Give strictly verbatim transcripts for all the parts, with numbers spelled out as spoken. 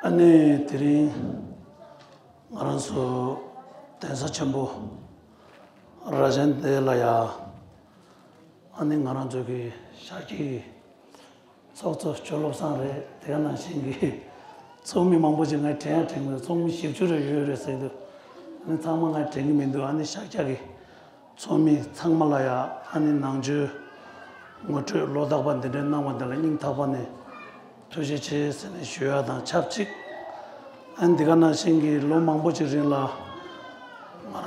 ཨ་ནི་དེ་རིང་ང་རང་ཚོ་གདན་ས་ཆེན་པོ་རྭ་ཅན་དེ་ལ་ཡ། ཨ་ནི་ང་རང་ཚོ་གི་ཤར་རྒྱུད་ཀྱི་ཚོགས་གཙོ་ཆོས་བློ་བཟང་རེད། དེ་ག་ནང་བཞིན་གྱི་ཚོགས་མི་མང་པོ་ཅིག་ང་དྲན་ཡང་དྲན་གི་མེད། ཚོགས་མི་བཞི་བཅུ་རེ་ཡོད་རེད་ཟེར་གི་འདུག་ཨ་ནི་ཚང་མ་ང་དྲན་གི་མི་འདུག་ཨ་ནི་ཤར་རྒྱུད་ཀྱི་ཚོགས་མི་ཚང་མ་ལ་ཡ། ཨ་ནི་ནང་ཆོས་ངོ་སྤྲོད་ལོ་རྟག་པར་འདི་འདྲའི་གནང་བ་འདི་ལ་སྙིང་ཐག་པ་ནས་ཐུགས་རྗེ་ཆེ་ཟེར་ནས་ཞུ་ཡ་དང་ཆབས་ཅིག་ཨ་ནི་འདི་ག་ནང་བཞིན་གྱི་ལོ་མང་པོ་ཅིག་རིང་ལ་ང་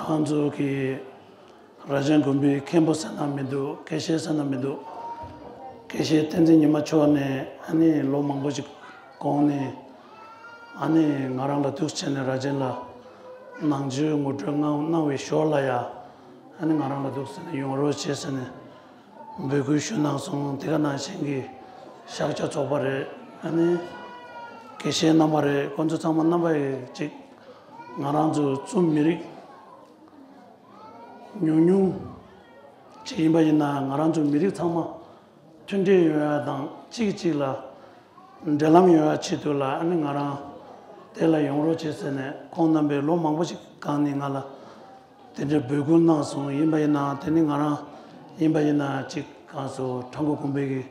རང་ཚོ་གི་རྭ་ཅན་དགོན་པའི་མཁན་པོ་ཟེར་ན་མི་འདུག་དགེ་བཤེས་ཟེར་ན་མི་འདུག་དགེ་བཤེས་བསྟན་འཛིན་ཉི་མ་མཆོག་ནས་ཨ་ནི་ལོ་མང་པོ་ཅིག་གོང་ནས་ཨ་ནི་ང་རང་ལ་འདུག་བྱས་ནས་རྭ་ཅན་ལ་ནང་ཆོས་ངོ་སྤྲོད་གནང་གནང་བའི་ཞོར་ལ་ཡ། ཨ་ནི་ང་རང་ལ་འདུག་ཟེར་ནས་ཡོང་རོགས་བྱེད་ཟེར་ནས་འབོད་སྐུལ་ཞུ་གནང་སོང་། དེ་ག་ནང་བཞིན་གྱི་ཤཱཀྱ་ཚོགས་པ་རེད། ཨ་ནི་དགེ་བཤེས་རྣམ་པ་རེད། ཁོང་ཚོ་ཚང་མ་རྣམ་པ་ཡི་ཅིག་ང་རང་ཚོ་ཚོ་མི་རིགས་ཉུང་ཉུང་ཅིག་ཡིན་པ་ཡིན་ན་ང་རང་ཚོ་མི་རིགས་ཚང་མ་མཐུན་སྒྲིལ་ཡོང་ཡ་དང་གཅིག་གིས་གཅིག་ལ་འབྲེལ་ལམ་ཡོང་ཡ་ཆེད་དུ་ལ་ཨ་ནི་ང་རང་དེ་ལ་ཡོང་རོགས་བྱེད་ཟེར་ནས་ཁོང་རྣམ་པས་ལོ་མང་པོ་ཞིག་སྒང་ནས་ང་ལ་དེ་འདྲའི་འབོད་སྐུལ་གནང་སོང་། ཡིན་པ་ཡིན་ན་དེ་ནི་ང་རང་ཡིན་པ་ཡིན་ན་ཅིག་གང་སོ་ཁྲ་མགོ་དགོན་པའི་གི་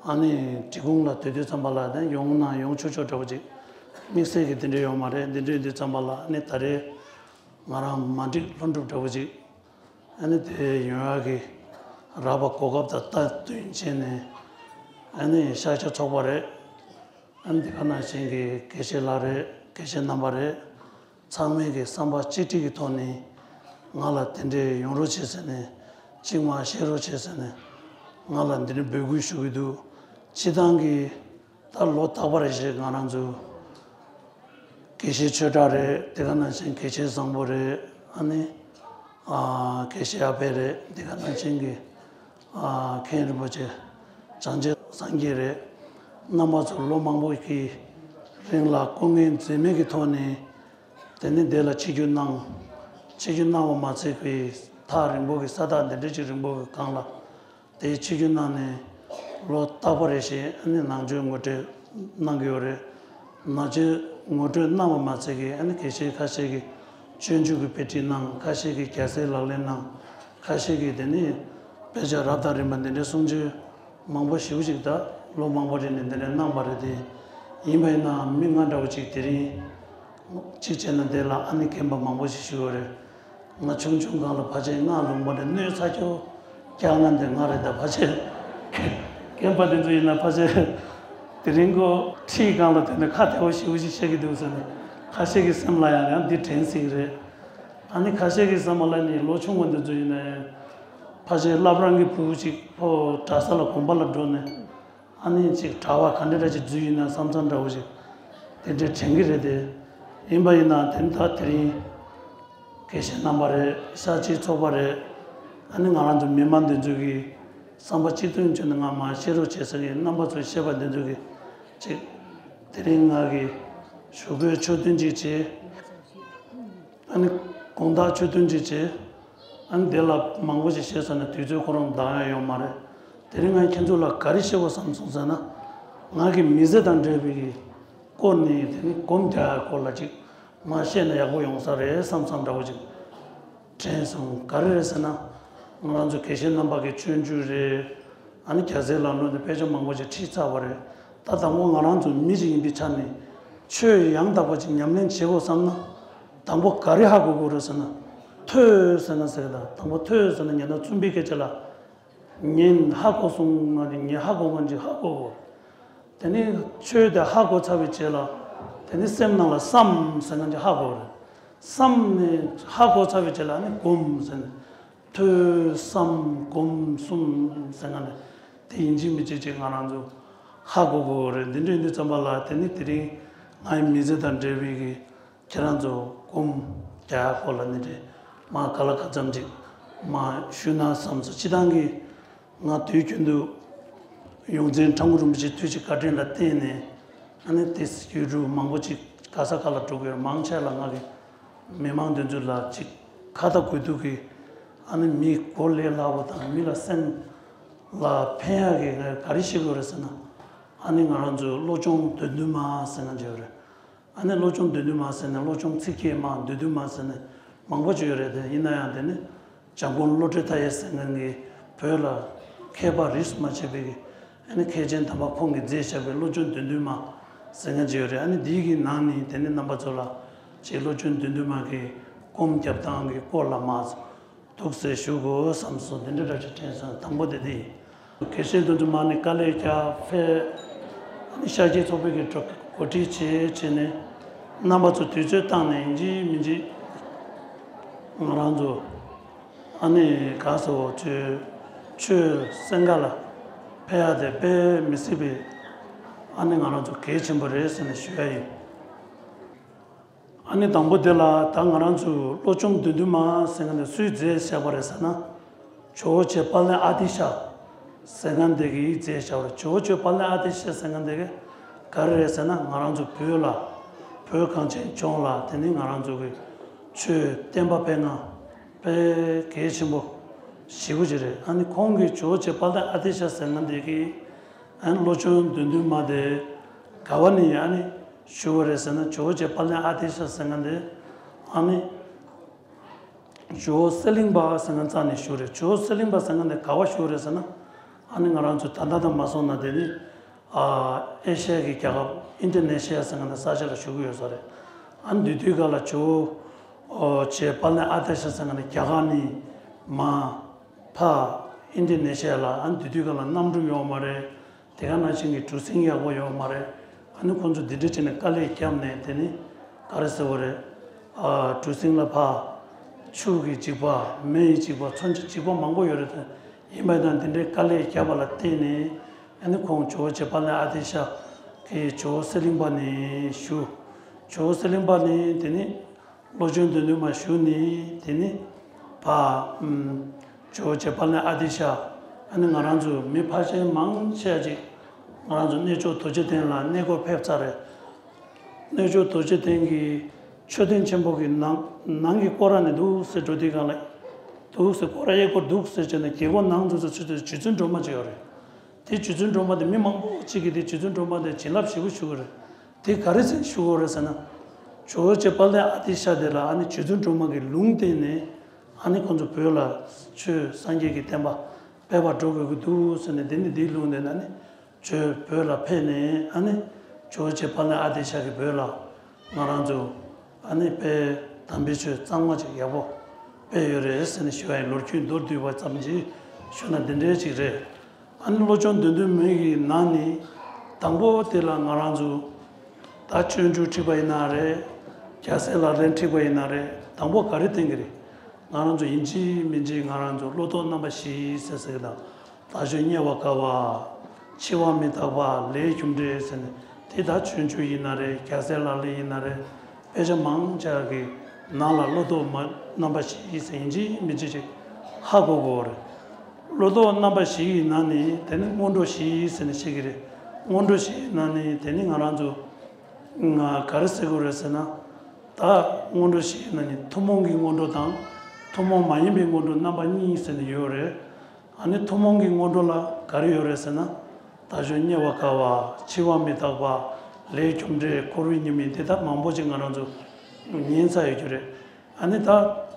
ཨ་ནི་འབྲི་གུང་ལ་སྡོད་དུས་ཙམ་པ་ལ་དེ་ཡོང་ན་ཡོང་ཆོག་ཆོག་འདྲ་བོ་ཅིག་དམིགས་བསལ་གྱི་དེ་འདྲ་ཡོད་མ་རེད། དེ་འདྲ་ཡིན་དུས་ཙམ་པ་ལ་ཨ་ནི་ད་རེས་ང་རང་མ་འགྲིག་ལྷུན་གྲུབ་འདྲ་བོ་ཅིག་ཨ་ནི་དེ་ཡོང་ཡག་གི་རག་པ་གོ་སྐབས་དང་སྟབས་བསྟུན་བྱས་ནས་ཨ་ནི་ཤཱཀྱ་ཚོགས་པ་རེད། ཨ་ནི་དེ་ག་ནང་བཞིན་གྱི་དགེ་བཤེས་ལགས་རེད། དགེ་བཤེས་རྣམ་པ་རེད། ཚང་མས་ཀྱི་བསམ་པ་གཅིག་སྒྲིལ་གྱི་ཐོག་ནས་ང་ལ་དེ་འདྲའི་ཡོང་རོགས་བྱེད་ཟེར་ནས་གཅིག་མ་བཤད་རོགས་བྱེད་ཟེར་ནས་ང་ལ་འདི་འདྲའི་འབོད་སྐུལ་ཞུ་གི་འདུག་སྤྱི་བཏང་གི་ད་ལོ་རྟག་པ་རེ་བཞིན་ང་རང་ཚོ་དགེ་བཤེས་ཆོས་གྲགས་རེད། དེ་ག་ནང་བཞིན་དགེ་བཤེས་བཟང་པོ་རེད། ཨ་ནི་ཨ་དགེ་བཤེས་ཨ་ཕས་རེད། དེ་ག་ནང་བཞིན་གྱི་ཨ་མཁན་རིན་པོ་ཆེ་བྱང་ཆེན་སངས་རྒྱས་རེད། རྣམ་པ་ཚོ་ལོ་མང་པོ་གི་རིང་ལ་སྐུ་ངལ་འཛེམས་མེད་ཀྱི་ཐོག་ནས་དེ་ནི་དེ་ལ་ཆིབས་བསྒྱུར་གནང་། ཆིབས་བསྒྱུར་གནང་བ་མ་ཚད་པའི་ཐག་རིང་པོ་གི་ས་ཐག་འདི་འདྲ་ཅིག་རིང་པོ་གི་སྒང་ལ་དེའི་ཆིབས་བསྒྱུར་གནང་ནས་ལོ་རྟག་པ་རེ་བཞིན་ཨ་ནི་ནང་ཆོས་ངོ་སྤྲོད་གནང་གི་ཡོད་རེད། ནང་ཆོས་ངོ་སྤྲོད་གནང་བ་མ་ཚད་ཀྱི་ཨ་ནི་དགེ་བཤེས་ཁ་ཤས་ཀྱིས་སྤྱོད་འཇུག་གི་དཔེ་ཁྲིད་གནང་། ཁ་ཤས་ཀྱིས་རྒྱལ་སྲས་ལག་ལེན་གནང་། ཁ་ཤས་ཀྱིས་དེ་ནི་དཔེ་ཆ་རབ་དང་རིམ་པ་འདི་འདྲའི་གསུང་ཆོས་མང་པོ་ཞེ་པོ་ཅིག་ད་ལོ་མང་པོ་རིང་ནས་འདི་འདྲ་གནང་བ་རེད་དེ། ཡིན་པ་ཡིན་ནའང་མི་ང་འདྲ་བོ་ཅིག་དེ་རིང་གཅིག་བྱས་ན་དེ་ལ་ཨ་ནི་རྒན་པ་མང་པོ་ཞིག་བཞུགས་ཡོད་རེད། ང་ཆུང་ཆུང་སྒང་ལ་ཕལ་ཆེར་ང་ལུང་པ་རེད། གནོད་ཚ་ཁྱོ་རྒྱག་ང་འདི་ང་རེད། ད་ཕལ་ཆེར་རྒན་པ་འདི་ཚོ་ཡིན་ན་ཕལ་ཆེར་དེ་རིང་ཁོ་ཁྲིད་སྒང་ལ་དེ་ནས་ཁ་བདེ་བོ་ཞེ་པོ་ཅིག་བཤད་ཀྱི་འདུག་ཟེར་ནས་ཁ་ཤས་ཀྱི་སེམས་ལ་ཡང་ཡང་འདི་དྲན་སྲིད་ཀྱི་རེད། ཨ་ནི་ཁ་ཤས་ཀྱི་སེམས་ལ་ནི་ལོ་ཆུང་བ་འདི་ཚོ་ཡིན་ན་ཡང་ཕལ་ཆེར་བླ་བྲང་གི་བུ་ཅིག་ཕོ་གྲྭ་ས་ལ་དགོན་པ་ལ་འགྲོ་ནས། ཨ་ནི་ཅིག་གྲྭ་པ་ག་འདྲ་འདྲ་ཅིག་འཛུལ་ཡིན་ན་བསམ་བསམ་འདྲ་བོ་ཅིག་དེ་འདྲའི་དྲན་གྱི་རེད་དེ། ཡིན་པ་ཡིན་ན་དེ་ད་དེ་རིང་དགེ་བཤེས་རྣམ་པ་རེད། ཤར་རྒྱུད་ཚོགས་པ་རེད། ཨ་ནི་ང་རང་ཚོ་མི་མང་འདི་ཚོ་གི་བསམ་པ་གཅིག་མཐུན་བྱས་ནས་ང་མར་བཤད་རོགས་བྱེད་ཟེར་གི་རྣམ་པ་ཚོས་བཤད་པ་འདི་ཚོ་གི་ཅིག་དེ་རིང་ང་གི་ཞུ་སྒོའི་ཆོད་དོན་ཅིག་བྱེད། ཨ་ནི་དགོངས་དག་ཆོད་དོན་ཅིག་བྱེད། ཨ་ནི་དེ་ལ་མང་པོ་ཞིག་བཤད་ས་ནས་དུས་ཚོད་ཁོ་རང་འདང་ཡ་ཡོད་མ་རེད། དེ་རིང་ང་ཁྱེད་ཚོ་ལ་ག་རེ་བཤད་དགོས་བསམ་སོང་ཟེར་ན། ང་གི་མི་ཚེ་དང་འབྲེལ་བའི་སྐོར་ནས་དེ་ནི་སྒོམ་རྒྱག་ཡ་སྐོར་ལ་ཅིག་མ་བཤད་ན་ཡག་པོ་ཡོང་ས་རེད་བསམ་བསམ་འདྲ་བོ་ཅིག་དྲན་སོང་། ག་རེ་རེད་ཟེར་ན། ང་རང་ཚོ་དགེ་བཤེས་རྣམ་པ་གི་སྤྱོད་འཇུག་རེད། ཨ་ནི་རྒྱལ་སྲས་ལག་ལེན་དེ་དཔེ་ཆ་མང་པོ་ཞིག་ཁྲིད་ཚར་བ་རེད། ད་དང་པོ་ང་རང་ཚོ་མི་ཞིག་ཡིན་པའི་ཆ་ནས་ཆོས་ཡང་དག་པ་ཅིག་ཉམས་ལེན་བྱེད་དགོས་བསམ་ན། དང་པོ་ག་རེ་ཧ་གོ་དགོས་རེད་ཟེར་ན། ཐོས་ཟེར་ན་ཟེར་གི་ད་དང་པོ་ཐོས་ཟེར་ན་ཉན་ན་བཙུན་པའི་སྐད་ཆ་ལ། ཉན་ཧ་གོ་སོང་ང་ནི་ཉན་ཧ་གོ་ང་ཅིག་ཧ་གོ་གོ། དེ་ནི་ཆོས་དེ་ཧ་གོ་ཚར་བའི་རྗེས་ལ། དེ་ནི་སེམས་ནང་ལ་བསམ་ཟེར་ང་ཅིག་ཧ་གོ་རེད། བསམ་ནས་ཧ་གོ་ཚར་བའི་རྗེས་ལ་ནི་སྒོམ་ཟེར་ནས། ཐོས་བསམ་སྒོམ་གསུམ་ཟེར་ང་ནི་དེ་ཡིན་གཅིག་མིན་གཅིག་ཅིག་ང་རང་ཚོ་ཧ་གོ་དགོས་རེད། འདི་འདྲ་ཡིན་དུས་ཙམ་པ་ལ་དེ་ནི་དེ་རིང་ང་ཡི་མི་ཚེ་དང་འབྲེལ་བའི་གི་ཁྱེད་རང་ཚོ་སྒོམ་རྒྱག་ཡ་སྐོར་ལ་ནི་རེད། མ་ག་ལ་ག་ཙམ་ཅིག་མ་ཞུས་ན་བསམ་སོང་། སྤྱི་བཏང་གི་ང་དུས་རྒྱུན་དུ་ཡོངས་འཛིན་ཁྲ་འགུ་རིན་པོ་ཆེ་དུས་ཅིག་བཀའ་དྲིན་ལ་བརྟེན་ནས་ཨ་ནི་དེ་ཡུལ་གྲུ་མང་པོ་ཅིག་ག་ས་ག་ལ་འགྲོ་གི་ཡོད། མང་ཆེ་ལ་ང་གི་མི་མང་འདི་ཚོ་ལ་ཅིག་ཁ་ད་གུ་ཐུག་གི་ཨ་ནི་མི་གོ་ལས་སླ་པོ་དང་མི་ལ་སེམས་ལ་ཕན་ཡག་གི་ང་ག་རེ་ཤེས་དགོས་རེད་ཟེར་ན། ཨ་ནི་ང་རང་ཚོའི་བློ་སྦྱོང་འདོན་འདུན་མ་ཟེར་ན་བརྗོད་རེད། ཨ་ནི་བློ་སྦྱོང་བདུན་བདུན་མ་ཟེར་ནས་བློ་སྦྱོང་ཚིག་བརྒྱད་མ་བདུན་བདུན་མ་ཟེར་ནས་མང་པོ་ཅིག་ཡོད་རེད་དེ། ཡིན་ན་ཡང་དེ་ནི་འཇམ་མགོན་བློ་གྲོས་མཐའ་ཡས་ཟེར་མཁན་གྱིས་བོད་ལ་མཁས་པ་རིས་མ་ཆད་པའི་གི་ཨ་ནི་མཁས་ཆེན་དམ་པ་ཁོང་གིས་མཛད་བཞག་པའི་བློ་སྦྱོང་བདུན་བདུན་མ་ཟེར་མཁན་ཅིག་ཡོད་རེད། ཨ་ནི་འདིའི་གི་ནང་ནས་དེ་ནི་རྣམ་པ་ཚོ་ལ་ཅིག་བློ་སྦྱོང་བདུན་བདུན་མ་གི་སྒོམ་རྒྱབ་སྟངས་ཀྱི་སྐོར་ལ་མ་འདུག་ཟེར་ཞུ་དགོས་བསམ་སོང་། འདི་འདྲ་འདྲ་ཞིག་དྲན་སོང་། དང་པོ་དེ་འདི་ཡིན། དགེ་བཤེས་དོན་གྲུབ་མ་ནི་དཀའ་ལས་རྒྱག་ཕེབས། ཨ་ནི་ཤར་སྐྱེས་ཚོགས་པའི་གི་གྲོས་འགོ་ཁྲིད་བྱས་བྱས་ནས་རྣམ་པ་ཚོ་དུས་ཚོད་བཏང་ནས་ཡིན་གཅིག་མིན་གཅིག་ང་རང་ཚོ་ཨ་ནི་ག་ཟེར་བ་ཆོས་ཆོས་སེང་ག་ལ་ཕེབས་ཡ་དེ་དཔེ་མི་སྲིད་པའི་ཨ་ནི་ང་རང་ཚོ་གལ་ཆེན་པོ་རེད་ཟེར་ནས་ཞུ་ཡ་ཡིན། ཨ་ནི་དང་པོ་དེ་ལ་ད་ང་རང་ཚོས་བློ་སྦྱོང་བདུན་བདུན་མ་ཟེར་མཁན་དེ་སུས་མཛད་བཞག་པ་རེད་ཟེར་ན། ཇོ་བོ་རྗེ་དཔལ་ལྡན་ཨ་ཏི་ཤ་ཟེར་མཁན་དེ་གིས་མཛད་བཞག་པ་རེད། ཇོ་བོ་རྗེ་དཔལ་ལྡན་ཨ་ཏི་ཤ་ཟེར་མཁན་དེ་གིས་ག་རེ་རེད་ཟེར་ན། ང་རང་ཚོ་བོད་ལ་བོད་གངས་ཅན་ལྗོངས་ལ་དེ་ནི་ང་རང་ཚོ་གི་ཆོས་བསྟན་པ་སྤེལ་ན་དཔེ་གལ་ཆེན་པོ་ཞེ་པོ་ཅིག་རེད། ཨ་ནི་ཁོང་གིས་ཇོ་བོ་རྗེ་དཔལ་ལྡན་ཨ་ཏི་ཤ་ཟེར་མཁན་དེ་གིས་ཨ་ནི་བློ་སྦྱོང་བདུན་བདུན་མ་དེ་ག་བ་ནས་ཨ་ནི་ཞུ་བ་རེད་ཟེར་ན། ཇོ་བོ་རྗེ་དཔལ་ལྡན་ཨ་ཏི་ཤ་ཟེར་མཁན་དེ་ཨ་ནི་ཇོ་བོ་གསེར་གླིང་པ་ཟེར་མཁན་རྩ་ནས་ཞུ་རེད། ཇོ་བོ་གསེར་གླིང་པ་ཟེར་མཁན་དེ་ག་བ་ཞུ་རེད་ཟེར་ན། ཨ་ནི་ང་རང་ཚོ་ད་ལྟ་དང་མ་སོང་ན་དེ་ནི་ཨ་ཨེ་ཤ་ཡ་གི་རྒྱལ་ཁབ་ཨིན་ཌོ་ནེ་ཤི་ཡ་ཟེར་མཁན་དེ་ས་ཆ་ལ་བཞུགས་ཀྱི་ཡོད་ས་རེད། ཨ་ནི་དེ་དུས་སྐབས་ལ་ཇོ་བོ་རྗེ་དཔལ་ལྡན་ཨ་ཏི་ཤ་ཟེར་མཁན་དེ་རྒྱ་གར་ནས་མར་ཕར་ཨིན་ཌོ་ནེ་ཤི་ཡ་ལ། ཨ་ནི་དེ་དུས་སྐབས་ལ་གནམ་གྲུ་ཡོད་མ་རེད། དེ་ག་ནང་བཞིན་གྱི་གྲུ་གཟིངས་ཡག་པོ་ཡོད་མ་རེད། ཨ་ནི་ཁོང་ཚོ་འདི་འདྲ་བྱས་ནས་དཀའ་ལས་བརྒྱབ་ནས་དེ་ནི་ག་རེ་ཟེར་བ་རེད། ཨ་གྲུ་གཟིངས་ལ་ཕར་ཆུ་གི་འཇིགས་པ། མེ་ཡི་འཇིགས་པ། མཚོན་ཆ་འཇིགས་པ་མང་པོ་ཡོད་རེད་དེ། ཡིན་པ་དང་དེ་འདྲའི་དཀའ་ལས་བརྒྱབ་པ་ལ་བརྟེན་ནས་ཨ་ནི་ཁོང་ཇོ་བོ་རྗེ་དཔལ་ལྡན་ཨ་ཏི་ཤ་གིས་ཇོ་བོ་གསེར་གླིང་པ་ནས་ཞུ། ཇོ་བོ་གསེར་གླིང་པ་ནས་དེ་ནི་བློ་སྦྱོང་བདུན་བདུན་མ་ཞུ་ནས་དེ་ནི་ཕར་ཨམ་ཇོ་བོ་རྗེ་དཔལ་ལྡན་ཨ་ཏི་ཤ། ཨ་ནི་ང་རང་ཚོ་མི་ཕལ་ཆེར་མང་ཆེ་ཅིག་ང་རང་ཚོ་གནས་མཆོག་རྡོ་རྗེ་གདན་ལ་གནས་སྐོར་ཕེབས་ཚར་རེད། གནས་མཆོག་རྡོ་རྗེ་གདན་གྱི་མཆོད་རྟེན་ཆེན་པོ་གི་ནང་ནང་གི་སྐོར་ར་ནས་འདུག་སེ་འགྲོ་དུས་སྒང་ལ། འདུག་སེ་སྐོར་ར་གཡས་སྐོར་འདུག་སེ་བྱས་ནས་རྒྱལ་སྒོ་ནང་ཚུད་ཚུད་ཚུད་དུས་རྗེ་བཙུན་སྒྲོལ་མ་ཅིག་ཡོད་རེད། དེ་རྗེ་བཙུན་སྒྲོལ་མ་དེ་མི་མང་པོ་གཅིག་གིས་དེ་རྗེ་བཙུན་སྒྲོལ་མ་དེ་བྱིན་རླབས་ཞེ་པོ་ཞུ་གི་རེད། དེ་ག་རེ་ཟེར་ཞུ་གི་རེད་ཟེར་ན། ཇོ་བོ་རྗེ་དཔལ་ལྡན་ཨ་ཏི་ཤ་དེ་ལ་ཨ་ནི་རྗེ་བཙུན་སྒྲོལ་མ་གི་ལུང་བསྟན་ནས་ཨ་ནི་ཁོང་ཚོ་བོད་ལ་ཆོས་སངས་རྒྱས་ཀྱི་བསྟན་པ་སྤེལ་བར་འགྲོ་དགོས་ཀྱི་འདུག་ཟེར་ནས། དེ་ནི་དེའི་ལུང་བསྟན་ནས་ཨ་ནི་ཇོ་བོ་བོད་ལ་ཕེབས་ནས་ཨ་ནི་ཇོ་བོ་རྗེ་དཔལ་ལྡན་ཨ་ཏི་ཤ་གིས་བོད་ལ་ང་རང་ཚོ་ཨ་ནི་དཔེ་དམ་པའི་ཆོས་གཙང་མ་ཅིག་ཡག་པོ་སྤེལ་ཡོད་རེད་ཟེར་ནས་ཞུ་བ་ཡིན། ལོ་རྒྱུས་མདོར་བསྡུས་པ་ཙམ་ཅིག་ཞུ་ན་འདི་འདྲའི་ཅིག་རེད། ཨ་ནི་བློ་སྦྱོང་བདུན་བདུན་མའི་གི་ནང་ནས་དང་པོ་དེ་ལ་ང་རང་ཚོ་ད་སྤྱོད་འཇུག་ཁྲིད་པ་ཡིན་ན་རེད། རྒྱལ་སྲས་ལག་ལེན་ཁྲིད་པ་ཡིན་ན་རེད། དང་པོ་ག་རེ་བསྟན་གི་རེད། ང་རང་ཚོ་ཡིན་གཅིག་མིན་གཅིག་ང་རང་ཚོ་བློ་ལྡོག་རྣམ་པ་བཞི་ཟེར་ཟེར་གི་དང་། དལ་འབྱོར་དམྱལ་བ་དགའ་བ། འཆི་བ་མི་རྟག་པ། ལས་རྒྱུ་འབྲས་ཟེར་ནས། དེ་ད་སྤྱོད་འཇུག་ཡིན་ན་རེད། རྒྱལ་སྲས་ལག་ལེན་ཡིན་ན་རེད། དཔེ་ཆ་མང་ཆེ་བ་གི་ནང་ལ་བློ་ལྡོག་མ་རྣམ་པ་བཞི་ཟེར་ཡིན་གཅིག་མིན་གཅིག་ཅིག་ཧ་གོ་དགོས་རེད། བློ་ལྡོག་རྣམ་པ་བཞི་ཡི་ནང་ནས་དེ་ནི་སྔོན་འགྲོ་བཞི་ཟེར་ནས་བཤད་ཀྱི་རེད། སྔོན་འགྲོ་བཞི་ཡི་ནང་ནས་དེ་ནི་ང་རང་ཚོ་ང་ག་རེ་ཟེར་དགོས་རེད་ཟེར་ན། ད་སྔོན་འགྲོ་བཞི་ཡི་ནང་ནས་ཐུན་མོང་གི་སྔོན་འགྲོ་དང་ཐུན་མོང་མ་ཡིན་པའི་སྔོན་འགྲོ་རྣམ་པ་གཉིས་ཟེར་ནས་ཡོད་རེད། ཨ་ནི་ཐུན་མོང་གི་སྔོན་འགྲོ་ལ་ག་རེ་ཡོད་རེད་ཟེར་ན། དལ་འབྱོར་དམྱལ་བ་དགའ་བ། འཆི་བ་མི་རྟག་པ། ལས་རྒྱུ་འབྲས། འཁོར་བའི་ཉེས་དམིགས། འདི་དག་མང་པོ་ཅིག་ང་རང་ཚོ་ཉན་ཚར་ཡོད་རྒྱུ་རེད། ཨ་ནི་ད་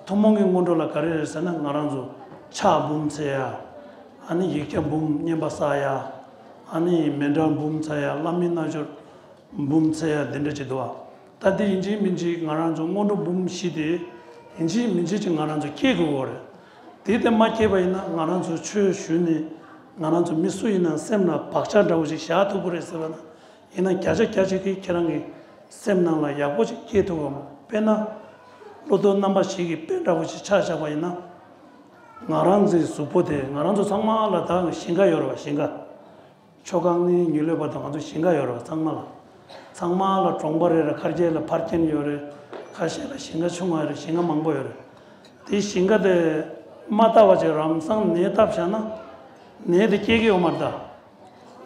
ཐུན་མོང་གི་སྔོན་འགྲོ་ལ་ག་རེ་རེད་ཟེར་ན། ང་རང་ཚོ་ཕྱག་འབུམ་འཚལ་ཡ། ཨ་ནི་ཡིག་བརྒྱ་འབུམ་བསྙེན་པ་བསགས་ཡ། ཨ་ནི་མཎྜལ་འབུམ་འཚལ་ཡ། བླ་མའི་རྣལ་འབྱོར་འབུམ་འཚལ་ཡ། འདི་འདྲ་ཅིག་འདུག་བ། ད་འདི་ཡིན་གཅིག་མིན་གཅིག་ང་རང་ཚོ་སྔོན་འགྲོ་འབུམ་བཞི་དེ་ཡིན་གཅིག་མིན་གཅིག་ཅིག་ང་རང་ཚོ་སྐྱེ་དགོས་ཀྱི་ཡོད་རེད། དེ་དེ་མ་སྐྱེས་པ་ཡིན་ན་ང་རང་ཚོ་ཆོས་ཞུས་ནས་ང་རང་ཚོ་མི་སུ་ཡིན་ན་སེམས་ལ་བག་ཆགས་འདྲ་བོ་ཞིག་བཞག་ཐུབ་ཀྱི་རེད་ཟེར་བ་ན། ཡིན་ན་བརྒྱ་ཆ་བརྒྱ་ཅིག་གིས་ཁྱེད་རང་གི་སེམས་ནང་ལ་ཡག་པོ་ཅིག་སྐྱེ་ཐུབ་ཀྱི་ཡོད་མ་རེད། དཔེར་ན་བློ་ལྡོག་རྣམ་པ་བཞི་གི་དཔེ་འདྲ་བོ་ཞིག་ཆ་བཞག་པ་ཡིན་ན། ང་རང་ཚོའི་གཟུགས་པོ་དེ་ང་རང་ཚོ་ཚང་མ་ལ་ད་ཞིང་ཁ་ཡོད་རེད་བ། ཞིང་ཁ། མཆོག་གང་ནས་ཉི་ལོས་བར་དུ་ང་ཚོ་ཞིང་ཁ་ཡོད་རེད་བ། ཚང་མ་ལ། ཚང་མ་ལ་གྲོང་པ་རེ་རེ་ཁ་རྒྱལ་ལ་ཕར་རྒྱན་ཡོད་རེད། ཁ་ཤས་ལ་ཞིང་ཁ་ཆུང་བ་རེད། ཞིང་ཁ་མང་པོ་ཡོད་རེད། དེ་ཞིང་ཁ་དེ་མ་བཏབ་པ་ཅིག་རང་སང་ནས་བཏབ་བཞག་ན་ནས་དེ་སྐྱེ་གི་ཡོད་མ་རེད་ད།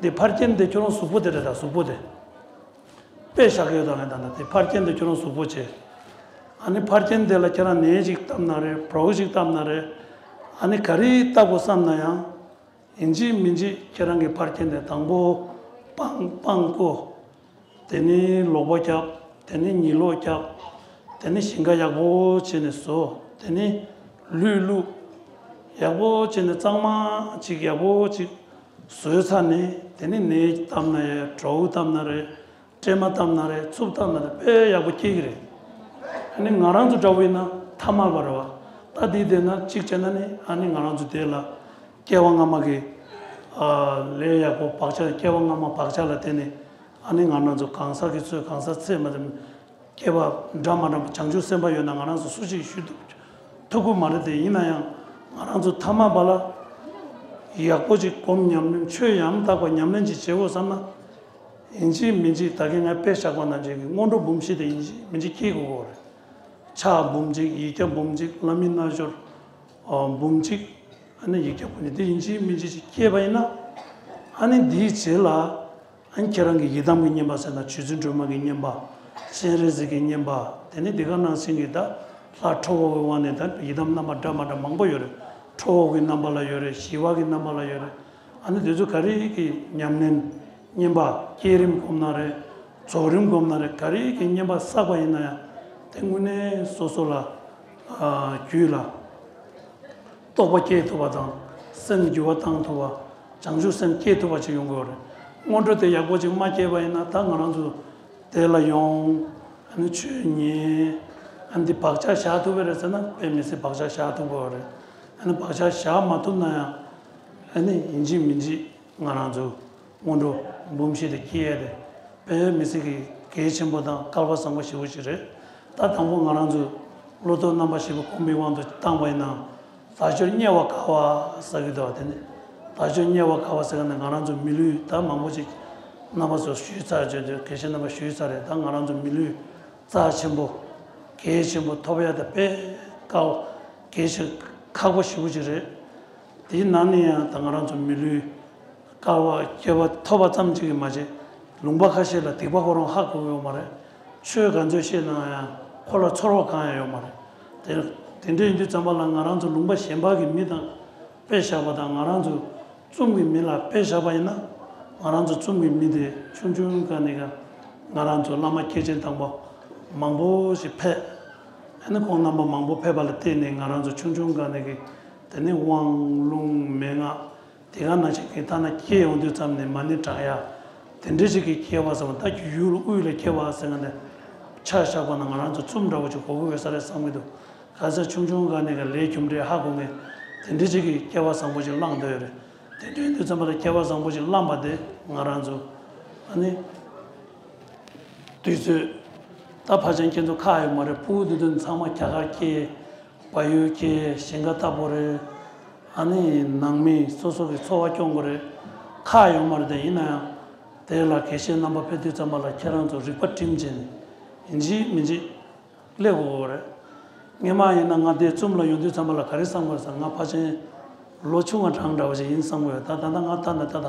དེ་ཕར་རྒྱན་དེ་ཁྱོད་རང་གཟུགས་པོ་དེ་རེད་ད། གཟུགས་པོ་དེ། དཔེ་བཞག་གི་ཡོད་ད། ངས་ད་ལྟ་དེ་ཕར་རྒྱན་དེ་ཁྱོད་རང་གཟུགས་པོ་བྱས། ཨ་ནི་ཕར་རྒྱན་དེ་ལ་ཁྱེད་རང་ནས་ཅིག་བཏབ་ན་རེད། བྲོ་བོ་ཅིག་བཏབ་ན་རེད། ཨ་ནི་ག་རེ་བཏབ་དགོས་བསམ་ན་ཡང་། ཡིན་གཅིག་མིན་གཅིག་ཁྱེད་རང་གི་ཕར་རྒྱན་དེ་དང་པོ་སྤང་སྤང་བཀོ། དེ་ནས་ལོག་པ་རྒྱབ། དེ་ནས་ཉི་གློག་རྒྱབ། དེ་ནས་ཞིང་ཁ་ཡག་པོ་བྱས་ནས་བཟོ། དེ་ནས་ལུད་བླུག། ཡག་པོ་བྱས་ནས་གཙང་མ་ཅིག་ཡག་པོ་ཅིག་བཟོས་ཚར་ནས། དེ་ནས་ནས་བཏབ་ན་རེད། བྲོ་བོ་བཏབ་ན་རེད། སྲན་མ་བཏབ་ན་རེད། ཚུབ་བཏབ་ན་རེད། དཔེ་ཡག་པོ་སྐྱེ་གི་རེད། ཨ་ནི་ང་རང་ཚོ་འདྲ་བོ་ཡིན་ན་ཐ་མག་པ་རེད་བ། ད་འདི་བསྡད་ན་གཅིག་བྱས་ན་ནི། ཨ་ནི་ང་རང་ཚོ་དེ་ལ་སྐྱེ་བ་སྔ་མ་གི་ཨ་ལས་ཡག་པོ་བག་ཆགས། སྐྱེ་བ་སྔ་མ་བག་ཆགས་ལ་བརྟེན་ནས། ཨ་ནི་ང་རང་ཚོ་གང་ཟག་གི་ཚོད། གང་ཟག་ཚད་མ་ཚད། སྐྱེ་བ་འདྲ་མ་འདྲ་བ། བྱང་ཆུབ་སེམས་དཔའ་ཡོད་ན་ང་རང་ཚོ་སུ་ཞིག་ཞུ་ཐུབ་ཐུབ་ཀྱི་མ་རེད་དེ། ཡིན་ན་ཡང་ང་རང་ཚོ་ཐ་མག་པ་ལ་ཡག་པོ་ཅིག་སྒོམ་ཉམས་ལེན། ཆོས་ཡང་དག་པ་ཉམས་ལེན་ཅིག་བྱེད་དགོས་བསམ་ན། ཡིན་གཅིག་མིན་གཅིག་ད་གིན་ངས་དཔེ་བཞག་པ་ནང་བཞིན་གྱི་སྔོན་འགྲོ་འབུམ་བཞི་དེ་ཡིན་གཅིག་མིན་གཅིག་སྐྱེ་དགོས་ཀྱི་རེད། ཕྱག་འབུམ་གཅིག། ཡིག་བརྒྱ་འབུམ་གཅིག། བླ་མའི་རྣལ་འབྱོར་འབུམ་གཅིག། ཨ་ནི་ཡིག་བརྒྱ་འབུམ་གཅིག་དེ་ཡིན་གཅིག་མིན་གཅིག་ཅིག་སྐྱེས་པ་ཡིན་ན། ཨ་ནི་དེའི་རྗེས་ལ། ཨ་ནི་ཁྱེད་རང་གི་ཡི་དམ་གྱི་བསྙེན་པ་ཟེར་ན། རྗེ་བཙུན་སྒྲོལ་མ་གི་བསྙེན་པ། སྤྱན་རས་གཟིགས་ཀྱི་བསྙེན་པ། དེ་ནས་དེ་ག་ནང་བཞིན་གྱི་ད་ལྷ་ཁྲོ་བོ་གི་དབང་ནས་ད་ཡི་དམ་རྣམ་པ་འདྲ་མ་འདྲ་མང་པོ་ཡོད་རེད། ཁྲོ་བོ་གི་རྣམ་པ་ལ་ཡོད་རེད། ཞི་བ་གི་རྣམ་པ་ལ་ཡོད་རེད། ཨ་ནི་དེ་ཚོ་ག་རེ་གི་ཉམས་ལེན། བསྙེན་པ་བསྐྱེད་རིམ་སྒོམ་ན་རེད། རྫོགས་རིམ་སྒོམ་ན་རེད། ག་རེ་གི་བསྙེན་པ་བསགས་པ་ཡིན་ན་ཡང་། དེ་དངོས་གནས་སོ་སོ་ལ་ཨ་རྒྱུད་ལ་རྟོགས་པ་སྐྱེ་ཐུབ་པ་དང་། སེམས་འགྱུར་བ་བཏང་ཐུབ་པ། བྱང་ཆུབ་སེམས་སྐྱེ་ཐུབ་པ་ཅིག་ཡོང་དགོས་རེད། སྔོན་འགྲོ་དེ་ཡག་པོ་ཅིག་མ་སྐྱེས་པ་ཡིན་ན། ད་ང་རང་ཚོ་དེ་ལ་ཡོང་། ཨ་ནི་ཆོས་ཉན། ཨ་ནི་འདི་བག་ཆགས་བཞག་ཐུབ་པ་རེད་ཟེར་ན། དཔེ་མི་སྲིད་བག་ཆགས་བཞག་ཐུབ་དགོས་རེད། ཨ་ནི་བག་ཆགས་བཞག་མ་ཐུབ་ན་ཡང་། ཨ་ནི་ཡིན་གཅིག་མིན་གཅིག་ང་རང་ཚོ་སྔོན་འགྲོ་འབུམ་བཞི་དེ་སྐྱེ་ཡ་དེ་དཔེ་མི་སྲིད་ཀྱི་གལ་ཆེན་པོ་དང་སྐལ་པ་བཟང་པོ་ཞེ་པོ་ཞིག་རེད། ད་དང་པོ་ང་རང་ཚོ་བློ་ལྡོག་རྣམ་པ་བཞི་པོ་སྒོམ་པའི་དབང་དུ་བཏང་པ་ཡིན་ན། དལ་འབྱོར་དམྱལ་བ་དགའ་བ་ཟེར་གྱི་འདུག་བ། དེ་ནི་དལ་འབྱོར་དམྱལ་བ་དགའ་བ་ཟེར་ག་ནས་ང་རང་ཚོ་མི་ལུས་ད་མང་པོ་ཅིག་རྣམ་པ་ཚོ་ཞུས་ཚར། བརྗོད་དུས་དགེ་བཤེས་རྣམ་པ་ཞུས་ཚར་རེད། ད་ང་རང་ཚོ་མི་ལུས་རྩ་ཆེན་པོ་གལ་ཆེན་པོ་ཐོབ་ཡ་དེ་དཔེ་དཀའ་བ། གལ་ཆེ་ཁག་པོ་ཞེ་པོ་ཅིག་རེད། དེའི་ནང་ནས་ཡང་ད་ང་རང་ཚོ་མི་ལུས་དཀའ་བ་སྐྱེ་བ་ཐོབ་པ་ཙམ་གཅིག་གིས་མ་བྱས། ལུང་པ་ཁ་ཤས་ལ་སྡིག་པ་ཁོ་རང་ཧ་གོ་གི་ཡོད་མ་རེད། ཆོས་ག་ཚོད་བཤད་ན་ཡང་ཁོ་ལ་ཚོར་བ་གང་ཡང་ཡོད་མ་རེད། དེ་དེ་འདྲ་ཡིན་དུས་ཙམ་པ་ལ་ང་རང་ཚོ་ལུང་པ་གཞན་པ་གི་མི་དང་དཔེ་བཞག་པ་དང་། ང་རང་ཚོ་ཙུམ་གྱི་མི་ལ་དཔེ་བཞག་པ་ཡིན་ན། ང་རང་ཚོ་ཙུམ་གྱི་མི་དེ་ཆུང་ཆུང་སྒང་ནས་ཀྱང་ང་རང་ཚོ་བླ་མ་མཁན་ཆེན་དམ་པ་མང་པོ་ཞིག་ཕེབས། ཨ་ནི་ཁོང་རྣམ་པ་མང་པོ་ཕེབས་པ་ལ་བརྟེན་ནས་ང་རང་ཚོ་ཆུང་ཆུང་སྒང་ནས་ཀྱི་དེ་ནས་དབང་ལུང་མན་ངག་དེ་ག་ནང་བཞིན་གྱི་ཐ་ན་སྐྱེ་ཡོང་དུས་ཙམ་ནས་མ་ཎི་བགྲང་ཡ་དེ་འདྲ་ཞིག་གི་སྐྱེ་བ་ཟེར་བ། ད་ཡུལ་དབུས་ལ་སྐྱེ་བ་ཟེར་མཁན་དེ་ཆ་བཞག་པ་ན་ང་རང་ཚོ་ཙུམ་འདྲ་བོ་ཅིག་གོ་གི་ཡོད་ས་རེད་བསམ་གྱི་འདུག་ག་ཚོད་ཆུང་ཆུང་སྒང་ནས་ཀྱི་ལས་རྒྱུ་འབྲས་ཧ་གོ་མཁན་དེ་འདྲ་ཅིག་གི་སྐྱེ་བ་བཟང་པོ་ཅིག་བླངས་བསྡད་ཡོད་རེད། དེ་འདྲ་ཡིན་དུས་ཙམ་པ་ལ་སྐྱེ་བ་བཟང་པོ་ཅིག་བླངས་པ་དེ་ང་རང་ཚོ་ཨ་ནི་དུས་ཚོད་ད་ཕལ་ཆེར་ཁྱེད་ཚོ་ཁག་ཡོད་མ་རེད། ཕྲུ་གུ་དེ་དུས་ཚང་མ་རྒྱ་གར་སྐྱེས། བལ་ཡུལ་སྐྱེས། ཞིང་ཁ་ལྟ་བུ་རེད། ཨ་ནི་ནང་མི་སོ་སོ་གི་འཚོ་བ་སྐྱོང་དགོས་རེད། ཁག་ཡོད་མ་རེད་དེ། ཡིན་ན་ཡང་དེ་ལ་དགེ་བཤེས་རྣམ་པ་ཕེབས་དུས་ཙམ་པ་ལ་ཁྱེད་རང་ཚོ་རིག་པ་བསྒྲིམས་བྱས་ནས་ཡིན་གཅིག་མིན་གཅིག་སླེབས་དགོས་རེད། སྔོན་མ་ཡིན་ན་ང་དེ་ཙུམ་ལ་ཡོང་དུས་ཙམ་པ་ལ་ག་རེ་བསམ་དགོས་ཟེར། ང་ཕལ་ཆེར་ལོ་ཆུང་བ་གྲངས་འདྲ་བ་ཞིག་ཡིན་བསམ་གྱི་ཡོད། ད་ད་ལྟ་ང་ལྟ་ན་ད་ད།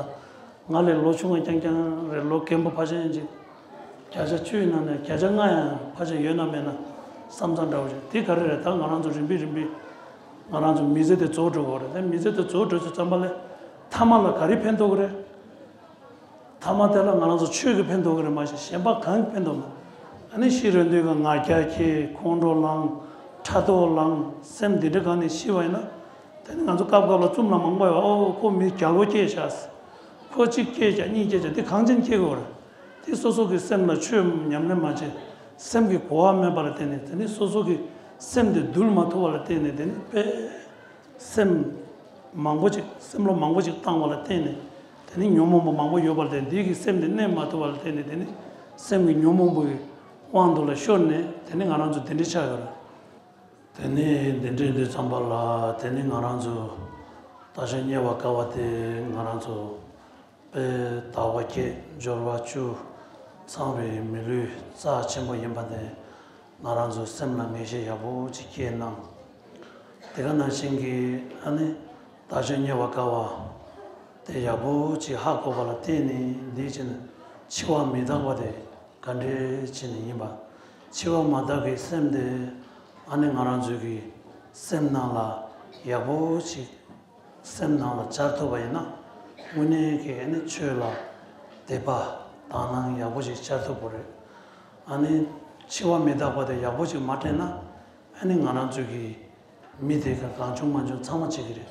ང་ལས་ལོ་ཆུང་བ་རྐྱང་རྐྱང་རེད། ལོ་རྒན་པོ་ཕལ་ཆེར་ཅིག་བརྒྱ་ཆ་བཅུའི་ནང་ནས་བརྒྱ་ཆ་ལྔ་ཡང་ཕལ་ཆེར་ཡོད་ན་མེད་ན་བསམ་ཚང་འདྲ་བོ་ཞིག་དེ་ག་རེ་རེད། ད་ང་རང་ཚོ་རིམ་པས་རིམ་པས་ང་རང་ཚོ་མི་ཚེ་དེ་རྫོགས་འགྲོ་གི་རེད། དེ་མི་ཚེ་དེ་རྫོགས་འགྲོ་དུས་ཙམ་པ་ལ་ཐ་མ་ལ་ག་རེ་ཕན་ཐོགས་ཀྱི་རེད། ཐ་མ་དེ་ལ་ང་རང་ཚོ་ཆོས་ཀྱི་ཕན་ཐོགས་ཀྱི་རེད་མ་གཞི་གཞན་པ་གང་གི་ཕན་ཐོགས་མེད། ཨ་ནི་ཤི་རན་དུས་ཀྱི་ང་རྒྱལ་ཁྱེར། ཁོང་ཁྲོ་ལངས། ཕྲག་དོག་ལངས། སེམས་འདི་འདྲ་སྒང་ནས་ཤི་བ་ཡིན་ན། དེ་ནི་ང་ཚོ་སྐབས་སྐབས་ལ་ཙུམ་ལ་མང་པོ་ཡོད་པ། ཨོ་ཁོ་མི་རྒྱལ་པོ་སྐྱེས་ཤག་ཁོ་གཅིག་སྐྱེས་ཤག་གཉིས་སྐྱེས་ཤག་དེ་གང་ཅན་སྐྱེ་དགོས་རེད། དེ་སོ་སོ་གི་སེམས་ལ་ཆོས་ཉམས་ལེན་མ་བྱས། སེམས་ཀྱི་གོ་བ་མེད་པ་ལ་བརྟེན་ནས། དེ་ནི་སོ་སོ་གི་སེམས་དེ་འདུལ་མ་ཐུབ་པ་ལ་བརྟེན་ནས། དེ་ནི་དཔེ་སེམས་མང་པོ་ཅིག་སེམས་བློ་མང་པོ་ཅིག་བཏང་བ་ལ་བརྟེན་ནས། དེ་ནི་ཉོན་མོངས་པ་མང་པོ་ཡོད་པ་ལ་བརྟེན། འདི་གི་སེམས་དེ་གནས་མ་ཐུབ་པ་ལ་བརྟེན་ནས། དེ་ནི་སེམས་ཀྱི་ཉོན་མོངས་པའི་དབང་དུ་ལ་ཤོར་ནས། དེ་ནི་ང་རང་ཚོ་དེ་འདྲའི་ཆགས་ཡོད་རེད། དེ་ནས་འདི་འདྲའི་དུས་ཙམ་པ་ལ། དེ་ནི་ང་རང་ཚོ་དལ་འབྱོར་དམྱལ་བ་དགའ་བ་དེ་ང་རང་ཚོ་དཔེ་དལ་བ་བརྒྱད་འབྱོར་བ་བཅུ་ཚང་བའི་མི་ལུས་རྩ་ཆེན་པོ་ཡིན་པ་དེ་ང་རང་ཚོ་སེམས་ལ་ངེས་ཤེས་ཡག་པོ་ཅིག་སྐྱེས་གནང་། དེ་ག་ནང་བཞིན་གྱི་ཨ་ནི་དལ་འབྱོར་དམྱལ་བ་དགའ་བ་དེ་ཡག་པོ་ཅིག་ཧ་གོ་བ་ལ་བརྟེན་ནས། འདི་བྱས་ནས་འཆི་བ་མི་རྟག་པ་དེ་ག་འདྲས་བྱས་ནས་ཡིན་པ། འཆི་བ་མ་རྟག་གི་སེམས་དེ་ཨ་ནི་ང་རང་ཚོའི་གི་སེམས་ནང་ལ་ཡག་པོ་ཅིག་སེམས་ནང་ལ་བཅར་ཐུབ་པ་ཡིན་ན། དངོས་གནས་ཀྱི་ཨ་ནི་ཆོས་ལ་དད་པ་དག་སྣང་ཡག་པོ་ཞིག་བཅར་ཐུབ་པ་རེད། ཨ་ནི་ འཆི་བ་མི་རྟག་པ་དེ་ཡག་པོ་ཅིག་མ་དྲན་ན། ཨ་ནི་ང་རང་ཚོ་གི་མི་དེ་ག་གང་བྱུང་མ་བྱུང་ཚང་མ་བྱེད་ཀྱི་རེད།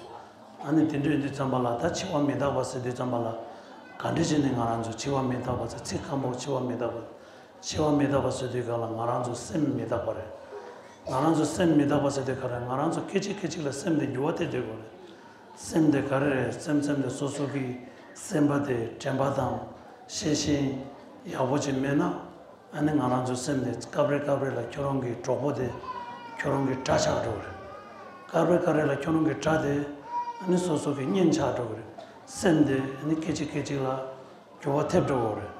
ཨ་ནི་དེ་འདྲ་ཡིན་དུས་ཙམ་པ་ལ། ད་འཆི་བ་མི་རྟག་པ་ཟེར་དུས་ཙམ་པ་ལ། ག་འདྲ་བྱས་ནས་ང་རང་ཚོ་འཆི་བ་མི་རྟག་པ་ཟེར། ཚིག་སྐམ་པོ་འཆི་བ་མི་རྟག་པ། འཆི་བ་མི་རྟག་པ་ཟེར་དུས་ག་ལ་ང་རང་ཚོ་སེམས་མི་རྟག་པ་རེད། ང་རང་ཚོ་སེམས་མི་རྟག་པ་ཟེར་དུས་ག་རེད། ང་རང་ཚོ་སྐད་ཅིག་སྐད་ཅིག་ལ་སེམས་དེ་འགྱུར་བ་ཐེབས་སྡོད་དགོས་རེད། སེམས་དེ་ག་རེ་རེད། སེམས་སེམས་དེ་སོ་སོ་གི་སེམས་པ་དེ་དྲན་པ་དང་ཤེས་བཞིན་ཡག་པོ་ཅིག་མེད་ན། ཨ་ནི་ང་རང་ཚོའི་སེམས་དེ་སྐབས་རེ་སྐབས་རེ་ལ་ཁྱོད་རང་གི་གྲོགས་པོ་དེ་ཁྱོད་རང་གི་དགྲ་ཆགས་འགྲོ་གི་རེད། སྐབས་རེ་སྐབས་རེ་ལ་ཁྱོད་རང་གི་དགྲ་དེ་ཨ་ནི་སོ་སོ་གི་གཉེན་ཆགས་འགྲོ་གི་རེད། སེམས་དེ་ཨ་ནི་སྐད་ཅིག་སྐད་ཅིག་ལ་འགྱུར་བ་ཐེབས་འགྲོ་གི་རེད།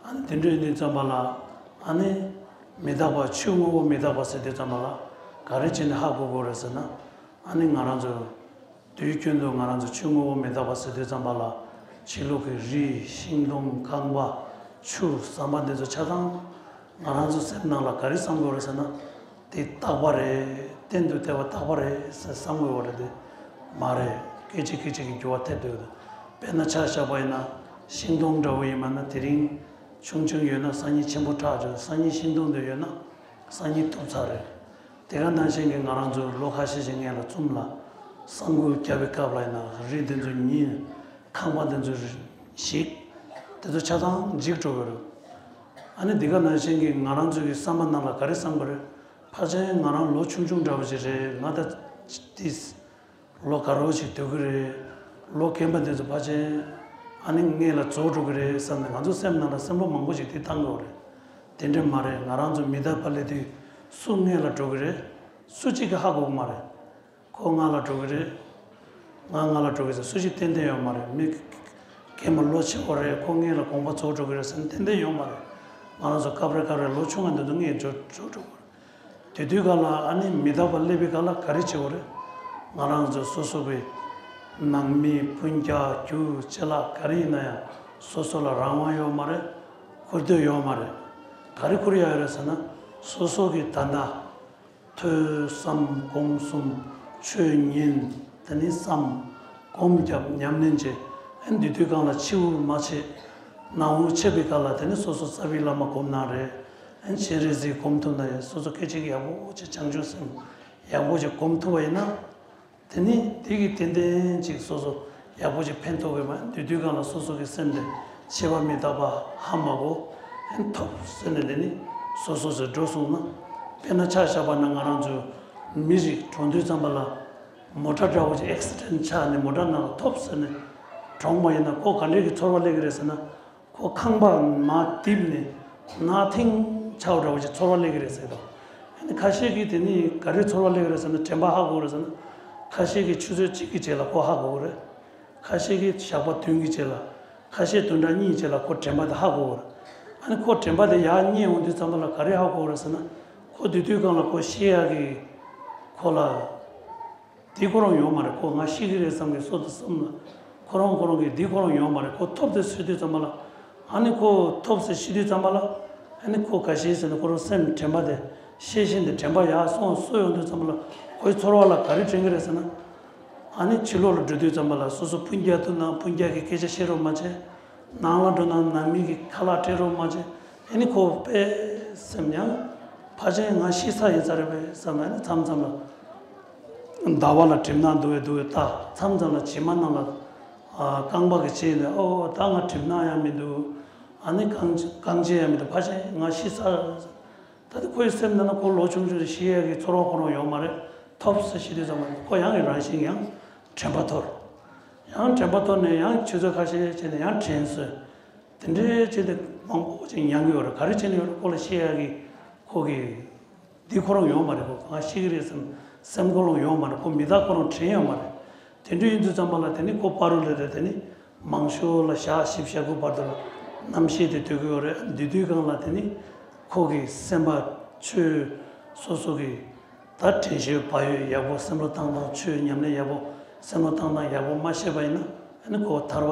ཨ་ནི་དེ་འདྲ་ཡིན་དུས་ཙམ་པ་ལ། ཨ་ནི་མི་རྟག་པ། ཆོས་དངོས་པོ་མི་རྟག་པ་ཟེར་དུས་ཙམ་པ་ལ་ག་རེ་བྱས་ནས་ཧ་གོ་དགོས་རེད་ཟེར་ན། ཨ་ནི་ང་རང་ཚོ་དུས་རྒྱུན་དུ་ང་རང་ཚོ་ཆོས་དངོས་པོ་མི་རྟག་པ་ཟེར་དུས་ཙམ་པ་ལ། ཕྱི་ལོགས་ཀྱི་རི། ཤིང་སྡོང་། ཁང་པ། ཆུ། ཟམ་པ་འདི་ཚོ་ཆ་ཚང་ང་རང་ཚོ་སེམས་ནང་ལ་ག་རེ་བསམ་དགོས་རེད་ཟེར་ན། དེ་རྟག་པ་རེད། གཏན་དུ་བདེ་བ་རྟག་པ་རེད་ཟེར་བསམ་དགོས་པ་རེད། དེ་མ་རེད། སྐད་ཅིག་སྐད་ཅིག་གིས་འགྱུར་བ་ཐེབས་འདུག་དཔེར་ན་ཆ་བཞག་པ་ཡིན་ན། ཤིང་སྡོང་འདྲ་བོ་ཡིན་པ་ན། དེ་རིང་ཆུང་ཆུང་ཡོད་ན་སང་ཉིན་ཆེན་པོ་ཆགས་འགྲོ། སང་ཉིན་ཤིང་སྡོང་དེ་ཡོད་ན་སང་ཉིན་ཐུབ་ཚར་རེད། དེ་ག་ནང་བཞིན་གྱི་ང་རང་ཚོ་ལོ་ཁ་ཤས་ཤིག་སྔོན་ལ་ཙུམ་ལ་ས་འགུལ་བརྒྱབ་པའི་སྐབས་ལ་ཡིན་ན། རི་འདི་ཚོ་ཉིལ། ཁང་པ་འདི་ཚོ་ཞིག་དེ་ཚོ་ཆ་ཚང་འཇིག་འགྲོ་གི་རེད། ཨ་ནི་འདི་ག་ནང་བཞིན་གྱི་ང་རང་ཚོའི་གི་བསམ་པ་ནང་ལ་ག་རེ་བསམ་གི་རེད། ཕལ་ཆེར་ང་རང་ལོ་ཆུང་ཆུང་འདྲ་བོ་ཞིག་རེད། ང་ད་ཏིས་ལོ་དགའ་རོགས་ཤིག་སྡོད་ཀྱི་རེད། ལོ་རྒན་པ་འདི་ཚོ་ཕལ་ཆེར་ཨ་ནི་སྔོན་ལ་རྫོགས་འགྲོ་གི་རེད་བསམ་ནས། ང་ཚོ་སེམས་ནང་ལ་སེམས་པ་མང་པོ་ཞིག་དེ་བཏང་གི་ཡོད་རེད། དེ་འདྲ་མ་རེད། ང་རང་ཚོ་མི་རྟག་པ་སླེབས་དུས་སུ་སྔོན་ལ་འགྲོ་གི་རེད། སུ་གཅིག་གིས་ཧ་གོ་གི་མ་རེད། ཁོ་སྔ་ལ་འགྲོ་གི་རེད། ང་སྔ་ལ་འགྲོ་གི་རེད་ཟེར་སུ་ཞིག་ཏན་ཏན་ཡོད་མ་རེད། མི་རྒན་པ་ལོ་ཆེ་བ་རེད། ཁོ་སྔོན་ལ་དགོངས་པ་རྫོགས་འགྲོ་གི་རེད་ཟེར་ན་ཏན་ཏན་ཡོད་མ་རེད། ང་རང་ཚོ་སྐབས་རེ་སྐབས་རེ་ལོ་ཆུང་བ་འདི་ཚོ་སྔོན་འགྲོ་འགྲོ་འགྲོ་གི་རེད། དེ་དུས་ག་ལ་ཨ་ནི་མི་རྟག་པ་སླེབས་པའི་སྐབས་ལ་ག་རེ་བྱེད་དགོས་རེད། ང་རང་ཚོ་སོ་སོ་གི་ནང་མི་སྤུན་ཀྱག་རྒྱུ་ཅ་ལག་ག་རེ་ཡིན་ན་ཡང་སོ་སོ་ལ་རང་དབང་ཡོད་མ་རེད། ཁུར་འདོད་ཡོད་མ་རེད། ག་རེ་ཁུར་ཡག་ཡོད་རེད་ཟེར་ན། སོ་སོ་གི་ད་ལྟ་ཐོས་བསམ་སྒོམ་གསུམ་ཆོས་ཉན། དེ་ནས་བསམ་སྒོམ་རྒྱབ་ཉམས་ལེན་བྱེད། ཨ་ནི་འདི་དུས་གང་ལ་འཆི་བོ་མ་ཆེ་ནང་བོ་ཆེ་བའི་སྐབས་ལ་དེ་ནས་སོ་སོ་རྩ་བའི་བླ་མ་སྒོམ་གནང་རེད། ཨ་ནི་སྤྱན་རས་གཟིགས་སྒོམ་ཐུབ་ན་ཡང་། སོ་སོ་སྐད་ཅིག་ཡག་པོ་ཅིག་བྱང་ཆུབ་སེམས་ཡག་པོ་ཅིག་སྒོམ་ཐུབ་པ་ཡིན་ན། དེ་ནི་དེ་གི་ཏན་ཏན་ཅིག་སོ་སོ་ཡག་པོ་ཅིག་ཕན་ཐོགས་པའི་མ། དེ་དུས་གང་ལ་སོ་སོ་གི་སེམས་དེ་འཆི་བ་མི་རྟག་པ་ཧ་མ་གོ། ཨེ་ཐོབ་ཟེར་ནས་དེ་ནི་སོ་སོ་ཟེར་འགྲོ་སོང་ན། དཔེར་ན་ཆ་བཞག་པ་ན་ང་རང་ཚོ་མི་རིགས་གྲོངས་དུས་ཙམ་པ་ལ་མོ་ཊ་འདྲ་བོ་ཅིག་ཨེག་སི་ཌེན་ཊི་ཆགས་ནས་མོ་ཊ་ནང་ལ་ཐོབ་ཟེར་ནས་གྲོངས་པ་ཡིན་ན་ཁོ་ག་འདྲས་ཀྱི་ཚོར་བ་སླེབས་ཀྱི་རེད་ཟེར་ན། ཁོ་ཁང་པ་མར་རྡིབ་ནས་ནག་ཐིང་ཆགས་པ་འདྲ་བོ་ཅིག་ཚོར་བ་སླེབས་ཀྱི་རེད་ཟེར་དོ། ཨ་ནི་ཁ་ཤས་ཀྱིས་དེ་ནི་ག་རེ་ཚོར་བ་སླེབས་ཀྱི་རེད་ཟེར་ན། དྲན་པ་ཧ་གོ་རེད་ཟེར་ན། ཁ་ཤས་ཀྱིས་ཆུ་ཚོད་གཅིག་གི་རྗེས་ལ་ཁོ་ཧ་གོ་གི་རེད། ཁ་ཤས་ཀྱིས་ཞག་པ་བདུན་གྱི་རྗེས་ལ། ཁ་ཤས་བདུན་ཕྲག་གཉིས་རྗེས་ལ་ཁོ་དྲན་པ་དེ་ཧ་གོ་གི་རེད། ཨ་ནི་ཁོ་དྲན་པ་དེ་ཡར་རྙེད་འོང་དུས་ཙམ་པ་ལ་ག་རེ་ཧ་གོ་གི་རེད་ཟེར་ན། ཁོ་དེ་དུས་སྒང་ལ་ཁོ་ཤི་ཡག་གི་ཁོ་ལ། འདི་ཁོ་རང་ཡོད་མ་རེད། ཁོ་ང་ཤི་གི་རེད་བསམ་གི་སོ་དང་སེམས་ལ། ཁོ་རང་ཁོ་རང་གི་འདི་ཁོ་རང་ཡོད་མ་རེད། ཁོ་ཐོབ་སྟེ་ཤི་དུས་ཙམ་པ་ལ། ཨ་ནི་ཁོ་ཐོབ་སྟེ་ཤི་དུས་ཙམ་པ་ལ། ཨ་ནི་ཁོ་ག་ཤེད་ཟེར་ན་ཁོ་རང་སེམས་དྲན་པ་དེ་ཤེས་བཞིན་དུ་དྲན་པ་ཡར་སོང་སོ་ཡོང་དུས་ཙམ་པ་ལ། ཁོའི་ཚོར་བ་ལ་ག་རེ་དྲན་གི་རེད་ཟེར་ན། ཨ་ནི་ཕྱི་ལོགས་ལ་འགྲོ་དུས་ཙམ་པ་ལ་སོ་སོ་སྤུན་ཀྱག་ཐུག་ན་སྤུན་ཀྱག་གི་སྐད་ཆ་བཤད་རོགས་མ་བྱེད། ནང་ལ་འགྲོ་ན་ནང་མི་གི་ཁ་ལག་སྤྲད་རོགས་མ་བྱེད། ཨ་ནི་ཁོ་དཔེ་སེམས་ཡང་ཕལ་ཆེར་ང་ཤི་ས་ཡིན་ས་རེད་པས་བསམ། ཨ་ནི་མཚམས་མཚམས་ལ་ཟླ་བ་ལ་གྲིབ་ནག་འདུག་པས་འདུག་པས། ད་མཚམས་མཚམས་ལ་བྱེ་མ་ནང་ལ་ཨ་རྐང་པ་གི་བྱེ་ནས། ཨོ་ད་ང་གྲིབ་ནག་ཡང་མི་འདུག་ཨ་ནི་རྐང་རྐང་རྗེས་ཡང་མི་འདུག་ཕལ་ཆེར་ང་ཤི་ས། ད་ལྟ་ཁོའི་སེམས་ནང་ན་ཁོ་ལོ་ཆུང་ཆུང་ཤི་ཡས་ཀྱི་ཚོར་བ་ཁོ་རང་ཡོད་མ་རེད། ཐོབ་ས་ཤི་དུས་ཙམ་པ་ཁོ་ཡང་གི་རང་བཞིན་ཡང་དྲན་པ་ཐོར། ཡང་དྲན་པ་ཐོར་ནས་ཡང་ཆུ་ཚོད་ཁ་ཤས་བྱས་ནས་ཡང་དྲན་སོས། དེ་འདྲའི་བྱས་ཏེ་མང་པོ་ཅིག་མྱང་གི་ཡོད་རེད། ག་རེ་བྱས་ནས་ཡོད་རེད། ཁོ་ལ་ཤི་ཡས་ཀྱི་ཁོ་གི་འདི་ཁོ་རང་ཡོད་མ་རེད། ཁོ་ང་ཤི་གི་རེད་བསམ་སེམས་ཁོ་རང་ཡོད་མ་རེད། ཁོ་མི་རྟག་ཁོ་རང་དྲན་ཡོད་མ་རེད། དེ་འདྲ་ཡིན་དུས་ཙམ་པ་ལ་དེ་ནི་ཁོ་ཕ་རོལ་ལ་དེ་ནི་མང་ཤོས་ལ་ཞག་བཞི་བཅུ་ཞེ་དགུ་བར་དུ་ལ་རྣམ་ཤེས་དེ་སྡོད་ཀྱི་ཡོད་རེད། དེ་དུས་སྒང་ལ་དེ་ནི་ཁོ་གི་སེམས་པ་ཆོས་སོ་སོ་གི་ད་དྲན་ཤེས་བག་ཡོད་ཡག་པོ་སེམས་བློ་བཏང་སྟངས། ཆོས་ཉམས་ལེན་ཡག་པོ་སེམས་བློ་བཏང་སྟངས་ཡག་པོ་མ་ཤེས་པ་ཡིན་ན། ཨ་ནི་ཁོ་ཐར་པ་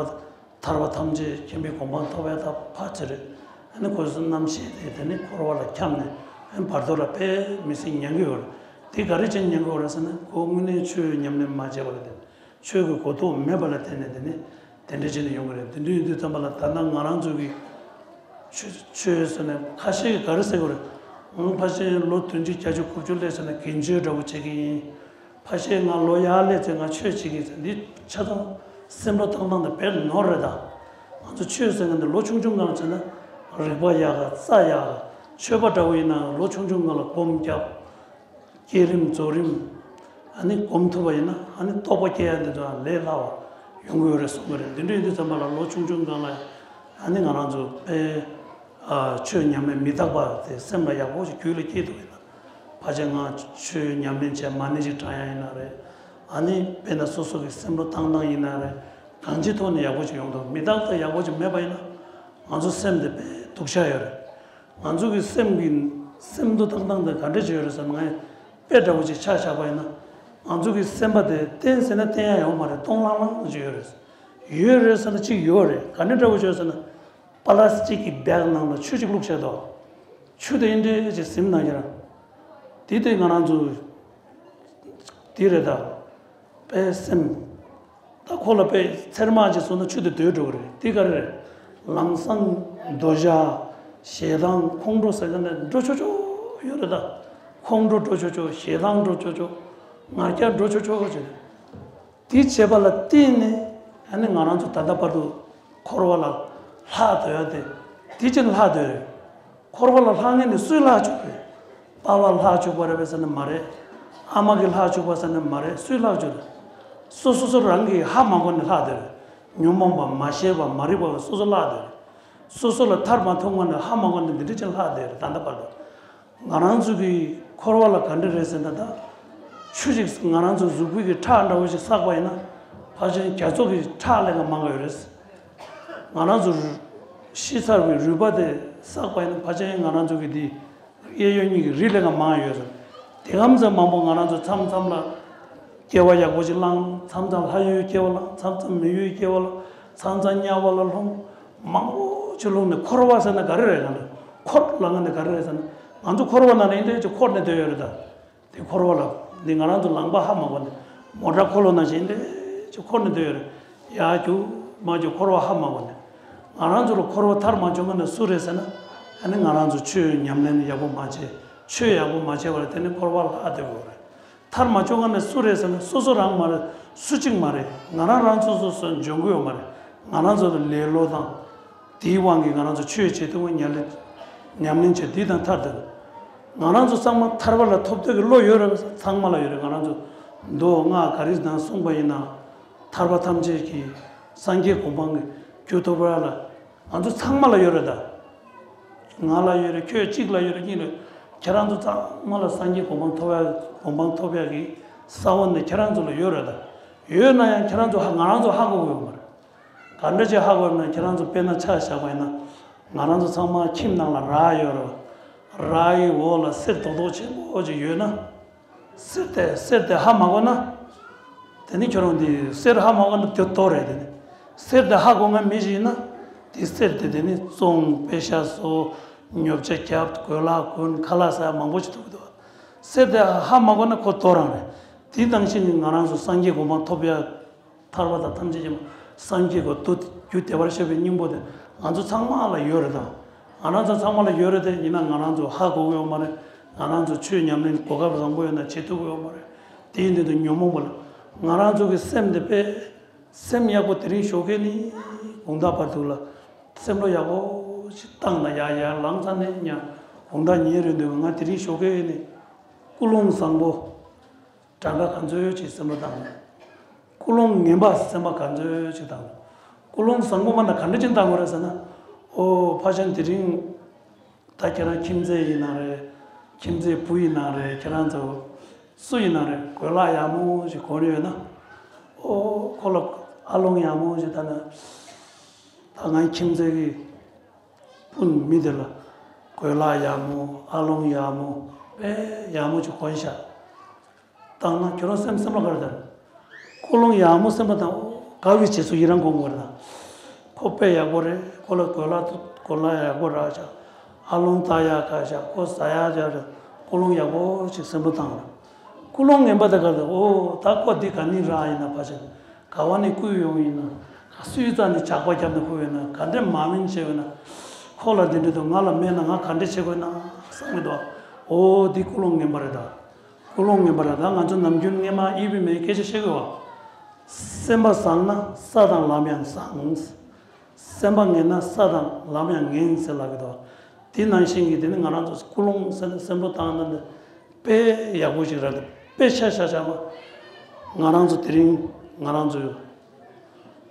ཐར་པ་ཐམས་ཅད་མཁྱེན་པའི་གོ་འཕང་ཐོབ་ཡ་ད་ཕར་ཚུར་རེད། ཨ་ནི་ཁོ་ཚོ་རྣམ་ཤེས་དེ་དེ་ནི་འཁོར་བ་ལ་འཁྱམས་ནས། ཨ་ནི་བར་དོ་ལ་དཔེ་མི་སྲིད་མྱང་གི་ཡོད་རེད། དེ་ག་རེ་བྱས་མྱང་གི་ཡོད་རེད་ཟེར་ན། ཁོ་དངོས་གནས་ཆོས་ཉམས་ལེན་མ་བྱས་པ་ལ་བརྟེན། ཆོས་ཀྱི་གོ་རྟོགས་མེད་པ་ལ་བརྟེན་ནས་དེ་ནི་དེ་འདྲ་བྱས་ནས་ཡོང་གི་རེད། དེ་འདྲ་ཡིན་དུས་ཙམ་པ་ལ་ད་ལྟ་ང་རང་ཚོ་གི་ཆོས་ཆོས་ཟེར་ནས་ཁ་ཤས་ཀྱིས་ག་རེ་ཟེར་གི་རེད། ཨང་། ཕལ་ཆེར་ལོ་བདུན་ཅུ་བརྒྱད་ཅུ་དགུ་བཅུ་སླེབས་ཚར་ན་དགེ་བཅུ་འདྲ་བོ་བྱེད་ཀྱི་ཡིན། ཕལ་ཆེར་ང་ལོ་ཡར་སླེབས་ཚེ་ང་ཆོས་བྱེད་ཀྱི་ཡིན་ཟེར། འདི་ཆ་ཚང་སེམས་བློ་བཏང་སྟངས་དེ་དཔེ་ནོར་རེད་ད། ང་ཚོ་ཆོས་ཟེར་མཁན་དེ་ལོ་ཆུང་ཆུང་སྒང་ལ་བྱས་ན་རིག་པ་ཡག་ག་རྩ་ཡག་ག། ཆོས་པ་འདྲ་བོ་ཡིན་ན་ལོ་ཆུང་ཆུང་སྒང་ལ་སྒོམ་རྒྱབ། བསྐྱེད་རིམ་རྫོགས་རིམ། ཨ་ནི་སྒོམ་ཐུབ་པ་ཡིན་ན་ཨ་ནི་རྟོགས་པ་སྐྱེ་ཡ་འདི་ཚོ་ལས་སླ་བ་ཡོང་གི་ཡོད་རེད་གསུང་གི་རེད། འདི་འདྲ་ཡིན་དུས་ཙམ་པ་ལ་ལོ་ཆུང་ཆུང་སྒང་ལ་ཨ་ནི་ང་རང་ཚོ་དཔེ་ཨ་ཆོས་ཉམས་ལེན་མི་རྟག་པ་དེ་སེམས་ལ་ཡག་པོ་ཞིག་རྒྱུད་ལ་སྐྱེས་འདུག་ཡིན་ན། ཕལ་ཆེར་ང་ཆོས་ཉམས་ལེན་བྱས་མ་ཎི་ཞིག་བགྲང་ཡ་ཡིན་ན་རེད། ཨ་ནི་དཔེར་ན་སོ་སོ་གི་སེམས་བློ་བཏང་སྟངས་ཡིན་ན་རེད། གང་ཅིའི་ཐོག་ནས་ཡག་པོ་ཞིག་ཡོང་འདུག་མི་རྟག་པ་ཡག་པོ་ཞིག་མེད་པ་ཡིན་ན་ང་ཚོ་སེམས་དེ་དཔེ་སྡུག་ཤ་ཡོད་རེད། ང་ཚོ་གི་སེམས་ཀྱི་སེམས་བློ་བཏང་སྟངས་དེ་ག་འདྲ་ཅིག་ཡོད་རེད་ཟེར་ན། ང་དཔེ་འདྲ་བོ་ཅིག་ཆ་བཞག་པ་ཡིན་ན། ང་ཚོ་གི་སེམས་པ་དེ་བརྟན་ཟེར་ན་བརྟན་ཡ་ཡོད་མ་རེད། སྟོང་ལྷང་ལྷང་ཅིག་ཡོད་རེད། ཡོད་རེད་ཟེར་ན་ཅིག་ཡོད་རེད། ག་འདྲ་འདྲ་བོ་ཅིག་ཡོད་ཟེར་ན། པ་ལ་སི་ཊིག་གི་བེག་ནང་ལ་ཆུ་ཅིག་བླུགས་བཞག་འདུག་ཆུ་དེ་འདི་འདྲ་ཅིག་ཟིན་ན་ཡང་། དེ་དེ་ང་རང་ཚོ་དེ་རེད་ད། དཔེ་སེམས། ད་ཁོ་ལ་དཔེ་ཚེར་མ་ཅིག་བཟོས་ན་ཆུ་དེ་སྡོད་འགྲོ་གི་རེད། དེ་ག་རེ་རེད། ལམ་སང་འདོད་ཆགས། ཞེ་སྡང་། ཁོང་ཁྲོ་ཟེར་མཁན་དེ་འགྲོ་ཆོག་ཆོག་ཡོད་རེད་ད། ཁོང་ཁྲོ་འགྲོ་ཆོག་ཆོག་ཞེ་སྡང་འགྲོ་ཆོག་ཆོག་ང་རྒྱལ་འགྲོ་ཆོག་ཆོག་བྱེད། དེ་བྱེད་པ་ལ་བརྟེན་ནས་ཨ་ནི་ང་རང་ཚོ་ད་ལྟ་བར་དུ་འཁོར་བ་ལ་ལྷག་སྡོད་ཡ་དེ་དེ་ཅིག་ལྷག་སྡོད་རེད། འཁོར་བ་ལ་ལྷག་མཁན་དེ་སུས་ལྷག་བཅུག་རེད། པ་ཕས་ལྷག་བཅུག་པ་རེད་པས་ཟེར་ན་མ་རེད། ཨ་མ་གིས་ལྷག་བཅུག་པ་ཟེར་ན་མ་རེད། སུས་ལྷག་བཅུག་རེད། སོ་སོ་སོ་རང་གིས་ཧ་མ་གོ་ནས་ལྷག་སྡོད་རེད། ཉོན་མོངས་པ་མ་ཤེས་པ་མ་རིག་པ་སོ་སོ་ལྷག་སྡོད་རེད། སོ་སོ་ལ་ཐར་མ་ཐུབ་སྔོན་ནས་ཧ་མ་གོ་ནས་འདི་འདྲ་ཅིག་ལྷག་སྡོད་རེད། ད་ལྟ་བར་དུ། ང་རང་ཚོ་གི་འཁོར་བ་ལ་ག་འདྲ་རེད་ཟེར་ན། ད་ཆུ་ཞིག་ང་རང་ཚོ་གཟུགས་པོ་གི་ཁྲག་འདྲ་བོ་ཞིག་བསགས་པ་ཡིན་ན་ཕལ་ཆེར་རྒྱ་མཚོ་གི་ཁྲག་ལས་ཀ་མང་ག་ཡོད་རེད། ང་རང་ཚོ་ཤི་ཚར་བའི་རུས་པ་དེ་བསགས་པ་ཡིན་ན་ཕལ་ཆེར་ང་རང་ཚོ་གི་འདི་གཡས་གཡོན་གཉིས་ཀྱི་རིགས་ལས་ཀ་མང་ཡོད་ཟེར། དེ་གམ་ཙམ་མང་པོ་ང་རང་ཚོ་མཚམས་མཚམས་ལ་སྐྱེ་བ་ཡག་པོ་ཞིག་བླངས། མཚམས་མཚམས་ལྷ་ཡུལ་སྐྱེ་བ་བླངས། མཚམས་མཚམས་མི་ཡུལ་སྐྱེ་བ་བླངས། མཚམས་མཚམས་དམྱལ་བ་ལ་ལྷུང་། མང་པོ་ཅིག་ལྷུང་ནས་འཁོར་བ་ཟེར་ན་ག་རེ་རེད། ང་ཚོ་འཁོར་ལབ་མཁན་དེ་ག་རེ་རེད་ཟེར་ན། ང་ཚོ་འཁོར་བ་ནང་ནས་འདི་འདྲ་ཅིག་འཁོར་ནས་སྡོད་ཡོད་རེད་ད། དེ་འཁོར་བ་ལ་འདི་ང་རང་ཚོ་ལངས་པ་ཧ་མ་གོ་ནས་མོ་ཊ་འཁོར་ལོ་ནང་བཞིན་འདི་འདྲ་ཅིག་འཁོར་ནས་སྡོད་ཡོད་རེད། ཡར་རྒྱུག་མར་རྒྱུག་འཁོར་བ་ཧ་མ་གོ་ནས། ང་རང་ཚོ་ལ་འཁོར་བ་ཐར་མ་བཅུག་མཁན་དེ་སུ་རེད་ཟེར་ན། ཨ་ནི་ང་རང་ཚོ་ཆོས་ཉམས་ལེན་ཡག་པོ་མ་བྱས། ཆོས་ཡག་པོ་མ་བྱས་པ་ལ་དེ་ནི་འཁོར་བ་ལ་ལྷག་སྡོད་དགོས་རེད། ཐར་མ་བཅུག་མཁན་དེ་སུ་རེད་ཟེར་ན། སོ་སོ་རང་མ་རེད། སུ་གཅིག་མ་རེད། ང་རང་རང་སོ་སོ་སོ་འཇོན་གི་ཡོད་མ་རེད། ང་རང་ཚོ་ལ་ལས་བློ་དང་། དེའི་དབང་གིས་ང་རང་ཚོ་ཆོས་བྱེད་ཐུབ་ཀྱི། ཉམས་ལེན་ཉམས་ལེན་བྱེད་འདི་དང་ཐར་འདོད། ང་རང་ཚོ་ཚང་མ་ཐར་པ་ལ་ཐོབ་འདོད་ཀྱི་བློ་ཡོད་རེད་པས། ཚང་མ་ལ་ཡོད་རེད། ང་རང་ཚོ་མདོ་སྔགས་ག་རེ་ནང་གསུངས་པ་ཡིན་ན། ཐར་པ་ཐམས་ཅད་ཀྱི་སངས་རྒྱས་གོ་འཕང་གི་རྒྱུ་ཐོབ་པ་ལ། ང་ཚོ་ཚང་མ་ལ་ཡོད་རེད་ད། ང་ལ་ཡོད་རེད། ཁྱོད་གཅིག་ལ་ཡོད་རེད། གཉིས་ལ། ཁྱེད་རང་ཚོ་ཚང་མ་ལ་སངས་རྒྱས་གོ་འཕང་ཐོབ་ཡ་གོ་འཕང་ཐོབ་ཡ་གི་ས་བོན་དེ་ཁྱེད་རང་ཚོ་ལ་ཡོད་རེད་ད། ཡོད་ན་ཡང་ཁྱེད་རང་ཚོ་ཧ་ང་རང་ཚོ་ཧ་གོ་གི་ཡོད་མ་རེད། ག་འདྲ་ཅིག་ཧ་གོ་ཡོད་ན། ཁྱེད་རང་ཚོ་དཔེར་ན་ཆ་བཞག་པ་ཡིན་ན། ང་རང་ཚོ་ཚང་མ་ཁྱིམ་ནང་ལ་ར་ཡོད་རེད། ར་ཡི་འོག་ལ་གསེར་རྡོག་རྡོག་ཆེན་པོ་ཅིག་ཡོད་ན། གསེར་དེ་གསེར་དེ་ཧ་མ་གོ་ན། དེ་ནི་ཁྱོད་རང་འདི་གསེར་ཧ་མ་གོ་ན་དེ་རྡོ་རེད། དེ་ནི་གསེར་དེ་ཧ་གོ་མཁན་མི་ཞིག་ཡིན་ན། དེ་གསེར་དེ་དེ་ནི་བཙོང་པེ་ཤ་བཟོ། ཉོ་ཆ་རྒྱབ། གོས་ལག་གོན། ཁ་ལག་ཟ་ཡ་མང་པོ་ཞིག་ཐུབ་ཀྱི་འདུག་གསེར་དེ་ཧ་མ་གོ་ན་ཁོ་རྡོ་རང་རེད། དེ་ནང་བཞིན་གྱི་ང་རང་ཚོ་སངས་རྒྱས་གོ་འཕང་ཐོབ་ཡ། ཐར་པ་དང་ཐམས་ཅད་མཁྱེན་པ་སངས་རྒྱས་ཀྱི་མདོ་རྒྱུད་བདེ་བར་གཤེགས་པའི་སྙིང་པོ་དེ་ང་ཚོ་ཚང་མ་ལ་ཡོད་རེད་ད། ང་རང་ཚོ་ཚང་མ་ལ་ཡོད་རེད་དེ། ཡིན་ན་ང་རང་ཚོ་ཧ་གོ་གི་ཡོད་མ་རེད། ང་རང་ཚོ་ཆོས་ཉམས་ལེན་གོ་སྐབས་བཟང་པོ་ཡོད་ན་བྱེད་ཐུབ་ཀྱི་ཡོད་མ་རེད། དེ་ཡིན་དུས་དུ་ཉོན་མོངས་པ་ལ་ང་རང་ཚོ་གི་སེམས་དེ་དཔེ་སེམས་ཡག་པོ་དེ་རིང་ཞོགས་ཀས་ནི་དགོང་དག་བར་དུ་ལ་སེམས་བློ་ཡག་པོ་ཞིག་བཏང་ན། ཡར་ཡར་ལངས་ཚར་ནས་ཉ་དགོང་དག་ཉལ་རན་དུས་ང་དེ་རིང་ཞོགས་ཀས་ནི་ཀུན་སློང་བཟང་པོ། གྲངས་ཀ་ག་ཚོད་ཅིག་སེམས་པ་བཏང་། ཀུན་སློང་ངན་པ་སེམས་པ་ག་ཚོད་ཅིག་བཏང་། ཀུན་སློང་བཟང་པོ་མ་ན་ག་འདྲ་ཅིག་བཏང་དགོས་རེད་ཟེར་ན། ཨོ་ཕ་ཆེན་དེ་རིང་ད་ཁྱེད་རང་ཁྱིམ་མཚེས་ཡིན་ན་རེད། ཁྱིམ་མཚེས་བུ་ཡིན་ན་རེད། ཁྱེད་རང་ཚོ་སུ་ཡིན་ན་རེད། གོས་ལག་ཡག་མོ་ཞིག་གོན་ཡོད་ན། ཨོ་ཁོ་ལ་ཨ་ལོང་ཡག་མོ་ཞིག་ད་ན། ད་ང་ཁྱིམ་མཚེས་ཀྱི་སྤུན་མི་དེ་ལ་གོས་ལག་ཡག་མོ། ཨ་ལོང་ཡག་མོ། དཔེ་ཡག་མོ་ཅིག་གོན་ཤག་བཏང་ན་ཁྱོད་རང་སེམས་སེམས་ལ་ག་རེ་དང་། ཀུན་སློང་ཡག་མོ་སེམས་པ་དང་། དགའ་བའི་རྗེས་སུ་ཡི་རང་སྒོམ་དགོས་རེད་དང་། ཁོ་དཔེ་ཡག་པོ་རེད། ཁོ་ལ་གོས་ལག་གོས་ལག་ཡག་པོ་རག་ཤག་ཨ་ལོང་ལྟ་ཡག་དགའ་ཤག་ཁོ་ཟ་ཡག་ཅིག་རེད། ཀུན་སློང་ཡག་པོ་ཞིག་སེམས་པ་བཏང་རེད། ཀུན་སློང་ངན་པ་དེ་ག་རེ་དང་། ཨོ་ད་ཁོ་འདི་ག་ནས་རག་ཡིན་ན། ཕ་ཆེན་ག་བ་ནས་བརྐུས་ཡོང་ཡིན་ན། ག་སུའི་རྩ་ནས་ཇག་པ་བརྒྱབ་ནས་ཁུར་ཡོད་ན། ག་འདྲས་མ་སྨན་བྱས་ཡོད་ན། ཁོ་ལ་འདི་འདྲས་འདུག་ང་ལ་མེད་ན་ང་ག་འདྲས་བྱེད་དགོས་ན་བསམ་གྱི་འདུག་ཨོ་འདི་ཀུན་སློང་ངན་པ་རེད་ད། ཀུན་སློང་ངན་པ་རེད་ད། ང་ཚོ་ནམ་རྒྱུན་སྔས་མ་ཨི་བི་མའི་སྐད་ཆ་བཤད་དགོས་བ། སེམས་པ་བཟང་ན་ས་དང་ལམ་ཡང་བཟང་། སེམས་པ་ངན་ན་ས་དང་ལམ་ཡང་ངན་ཟེར་ལབ་ཀྱི་འདུག་དེ་ནང་བཞིན་གྱི་དེ་ནི་ང་རང་ཚོ་ཀུན་སློང་ཟེར་ནས་སེམས་པ་བཏང་ན་འདི་དཔེ་ཡག་པོ་ཞིག་རེད་འདུག་དཔེ་ཆ་བཞག་བཞག་པ། ང་རང་ཚོ་དེ་རིང་ང་རང་ཚོ་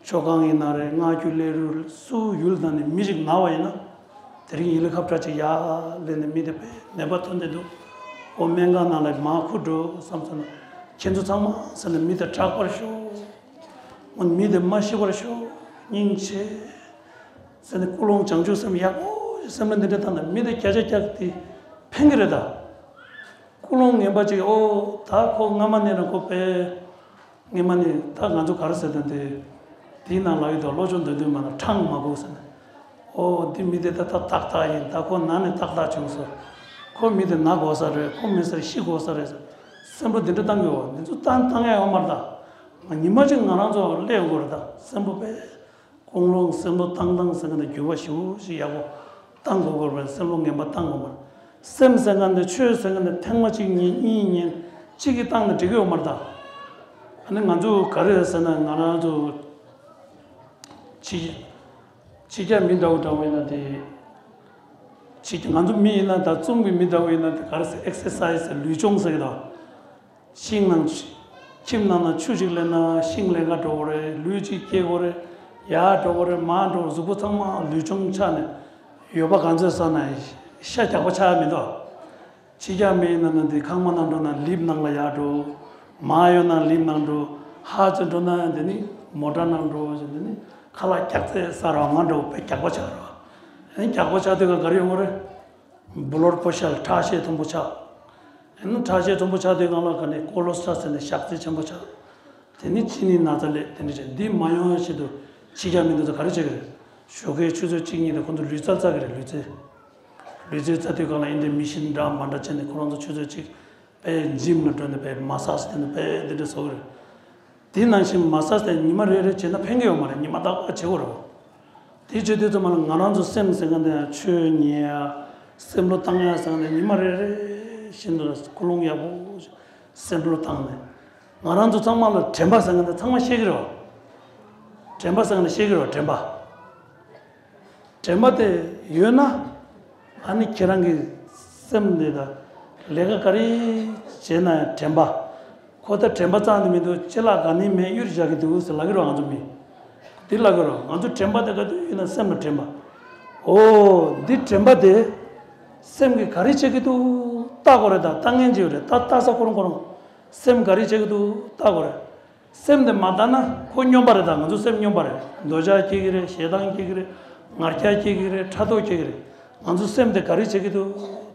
ཆོས་ཁང་ཡིན་ན་རེད། སྔ་རྒྱུ་སླེ་རུ་སུ་ཡུལ་དང་ནི་མི་ཞིག་ན་བ་ཡིན་ན། དེ་རིང་ཧེ་ལི་ཁབ་ཊར་ཅིག་ཡར་སླེབས་ནས་མི་དེ་དཔེ་ནད་པ་ཐོན་བསྡད་འདུག་ཨོ་སྨན་ཁང་ནང་ལ་མར་ཁུར་འགྲོ་བསམ་ཚར་ན། ཁྱེད་ཚོ་ཚང་མ་ཟེར་ནས་མི་དེ་དྲག་པར་ཤོག་ཨོ་མི་དེ་མ་ཤི་བར་ཤོག་སྙིང་རྗེ། ཟེར་ནས་ཀུན་སློང་བྱང་ཆུབ་སེམས་ཡག་པོ་ཞིག་སེམས་ལ་འདི་འདྲ་བཏང་ན་མི་དེ་བརྒྱ་ཆ་བརྒྱ་དེ་ཕན་གི་རེད་ད། ཀུན་སློང་ངན་པ་ཅིག་ཨོ་ད་ཁོ་སྔ་མ་ནས་ན་ཁོ་དཔེ། སྔས་མ་ནས་ད་ང་ཚོ་ག་རེ་ཟེར་དོན་དེ། དེའི་ནང་ལ་ཡོད་དོ་བློ་སྦྱོང་འདོན་དོན་མ་ན་ཁྲང་མ་དགོས་ཟེར་ནས། ཨོ་འདི་མི་དེ་ད་ད་ཏག་ཏག་ཡིན། ད་ཁོ་ན་ནས་ཏག་ཏག་བྱུང་སོང་། ཁོ་མི་དེ་ན་དགོས་ས་རེད། ཁོ་མི་ཟེར་ཤི་དགོས་ས་རེད་ཟེར། སེམས་པ་འདི་འདྲ་བཏང་གི་ཨོ་འདི་ཚོ་བཏང་བཏང་ཡ་ཡོད་མ་རེད་ད། ང་ཉི་མ་གཅིག་ང་རང་ཚོ་སླེབས་དགོས་རེད་ད་སེམས་པ་དཔེ། ཀུན་སློང་སེམས་པ་བཏང་སྟངས་ཟེར་མཁན་དེ་འགྱུར་བ་ཞེ་པོ་ཞིག་ཡག་པོ་བཏང་དགོས་དགོས་པ་རེད། སེམས་པ་ངན་པ་བཏང་དགོས་པ་རེད། སེམས་ཟེར་མཁན་དེ་ཆོས་ཟེར་མཁན་དེ་ཐེངས་མ་གཅིག་གཉིས་གཉིས་ཉིན་གཅིག་གིས་བཏང་ན་འགྲིག་གི་ཡོད་མ་རེད་ད། ཨ་ནི་ང་ཚོ་ག་རེ་ཟེར་ན་ང་རང་ཚོ་ཕྱི་ཕྱི་རྒྱལ་མི་འདྲ་བོ་འདྲ་བོ་ཡིན་ན་དེ། ཕྱི་རྒྱལ་ང་ཚོ་མི་ཡིན་ན་ད་ཙུང་གི་མི་འདྲ་བོ་ཡིན་ན་དེ་ག་རེ་ཟེར་ཨེག་སར་སའི་ཛི་ལུས་སྦྱོང་ཟེར་གི་ད། ཤིང་ནང་། ཁྱིམ་ནང་ན་ཆུ་ཅིག་སླེབས་ན་ཤིང་ལེན་ག་འགྲོ་གི་རེད། ལུད་ཅིག་སྐྱེལ་དགོས་རེད། ཡར་འགྲོ་གི་རེད། མར་འགྲོ་གི་རེད། གཟུགས་པོ་ཚང་མ་ལུས་སྦྱོང་ཆགས་ནས་ཡོད་པ་གང་ཚོད་ས་ན་ཤ་རྒྱགས་པ་ཆགས་མི་འདུག་ཕྱི་རྒྱལ་མི་ཡིན་ན་ན་འདི་ཁང་པ་ནང་འགྲོ་ན་ལིབ་ནང་ལ་ཡར་འགྲོ། མར་ཡོང་ན་ལིབ་ནང་འགྲོ། ཧ་ཅང་འགྲོ་ན་འདི་ནི་མོ་ཊ་ནང་འགྲོ་ཟེར། འདི་ནི་ཁ་ལག་རྒྱགས་ཚད་ས་ར་ང་འགྲོ་དཔེ་རྒྱགས་པ་ཆགས་ར། ཨ་ནི་རྒྱགས་པ་ཆགས་དུས་ག་ག་རེ་ཡོང་གི་རེད། བུ་ལོར་པོ་ཤལ་ཁྲག་ཤེད་མཐོན་པོ་ཆགས། ཨ་ནི་ཁྲག་ཤེད་མཐོན་པོ་ཆགས་དུས་སྒང་ལ་ག་ནས་ཀོ་ལོ་སི་ཊོལ་ཟེར་ནས་ཞག་ཚི་ཆེན་པོ་ཆགས། དེ་ནི་གཅིན་སྙི་ན་ཚ་སླེབས། དེ་འདྲ་བྱས། འདི་མ་ཡོང་ཡ་ཆེད་དུ་ཕྱི་རྒྱལ་མི་འདི་ཚོ་ག་རེ་བྱེད་ཀྱི་རེད། ཞོགས་ཀའི་ཆུ་ཚོད་གཅིག་གཉིས་དེ་ཁོང་ཚོ་ལུས་རྩལ་རྩེ་གི་རེད། ལུས་རྩལ། ལུས་རྩལ་རྩེ་དུས་སྒང་ལ་ཨིན་དེ་མི་ཤིན་འདྲ་མ་འདྲ་བྱས་ནས་ཁོ་རང་ཚོ་ཆུ་ཚོད་གཅིག་དཔེ་ཇིམ་ལ་འགྲོ་ནས་དཔེ་མ་སཱཇ་དེ་ནས་དཔེ་འདི་འདྲ་བཟོ་གི་རེད། དེ་ནང་བཞིན་མ་སཱཇ་དེ་ཉི་མ་རེ་རེ་བྱས་ན་ཕན་གྱི་ཡོད་མ་རེད། ཉི་མ་རྟག་པར་བྱེད་དགོས་རེད། དེ་བྱེད་དུས་ཙམ་པ་ལ་ང་རང་ཚོ་སེམས་ཟེར་མཁན་དེ་ཡང་ཆོས་ཉན་ཡ། སེམས་བློ་བཏང་ཡ་ཟེར་མཁན་དེ་ཉི་མ་རེ་རེ་བཞིན་དུ་ཀུན་སློང་ཡག་པོ་སེམས་བློ་བཏང་ནས། ང་རང་ཚོ་ཚང་མ་ལ་དྲན་པ་ཟེར་མཁན་དེ་ཚང་མ་ཤེས་ཀྱི་རེད་བ། དྲན་པ་ཟེར་མཁན་དེ་ཤེས་ཀྱི་རེད་བ། དྲན་པ། དྲན་པ་དེ་ཡོད་ན། ཨ་ནི་ཁྱེད་རང་གི་སེམས་འདི་དང་ལས་ཀ་ག་རེ་བྱས་ན་ཡང་དྲན་པ། ཁོ་ད་དྲན་པ་རྩ་ནས་མི་འདུག་ཅི་ལ་ག་ནི་མེད་གཡུར་བཞག་གི་འདུག་ཟེར་ལབ་ཀྱི་རེད་བ། ང་ཚོ་མི་འདི་ལབ་ཀྱི་རེད་བ། ང་ཚོ་དྲན་པ་དེ་ག་དུས་ཡོད་ན་སེམས་ལ་དྲན་པ། ཨོ་འདི་དྲན་པ་དེ་སེམས་ཀྱིས་ག་རེ་བྱེད་ཀྱི་འདུག་ལྟ་དགོས་རེད། ད་ལྟ་མཁན་ཅིག་ཡོད་རེད། ད་ལྟ་ས་ཁོ་རང་ཁོ་རང་སེམས་ག་རེ་བྱེད་ཀྱི་འདུག་ལྟ་དགོས་རེད། སེམས་དེ་མ་དག་ན་ཁོ་སྨྱོན་པ་རེད། ད་ང་ཚོ་སེམས་སྨྱོན་པ་རེད། འདོད་ཆགས་སྐྱེ་གི་རེད། ཞེ་སྡང་སྐྱེ་གི་རེད། ང་རྒྱལ་སྐྱེ་གི་རེད། ཕྲག་དོག་སྐྱེ་གི་རེད། ང་ཚོ་སེམས་དེ་ག་རེ་བྱེད་ཀྱི་འདུག་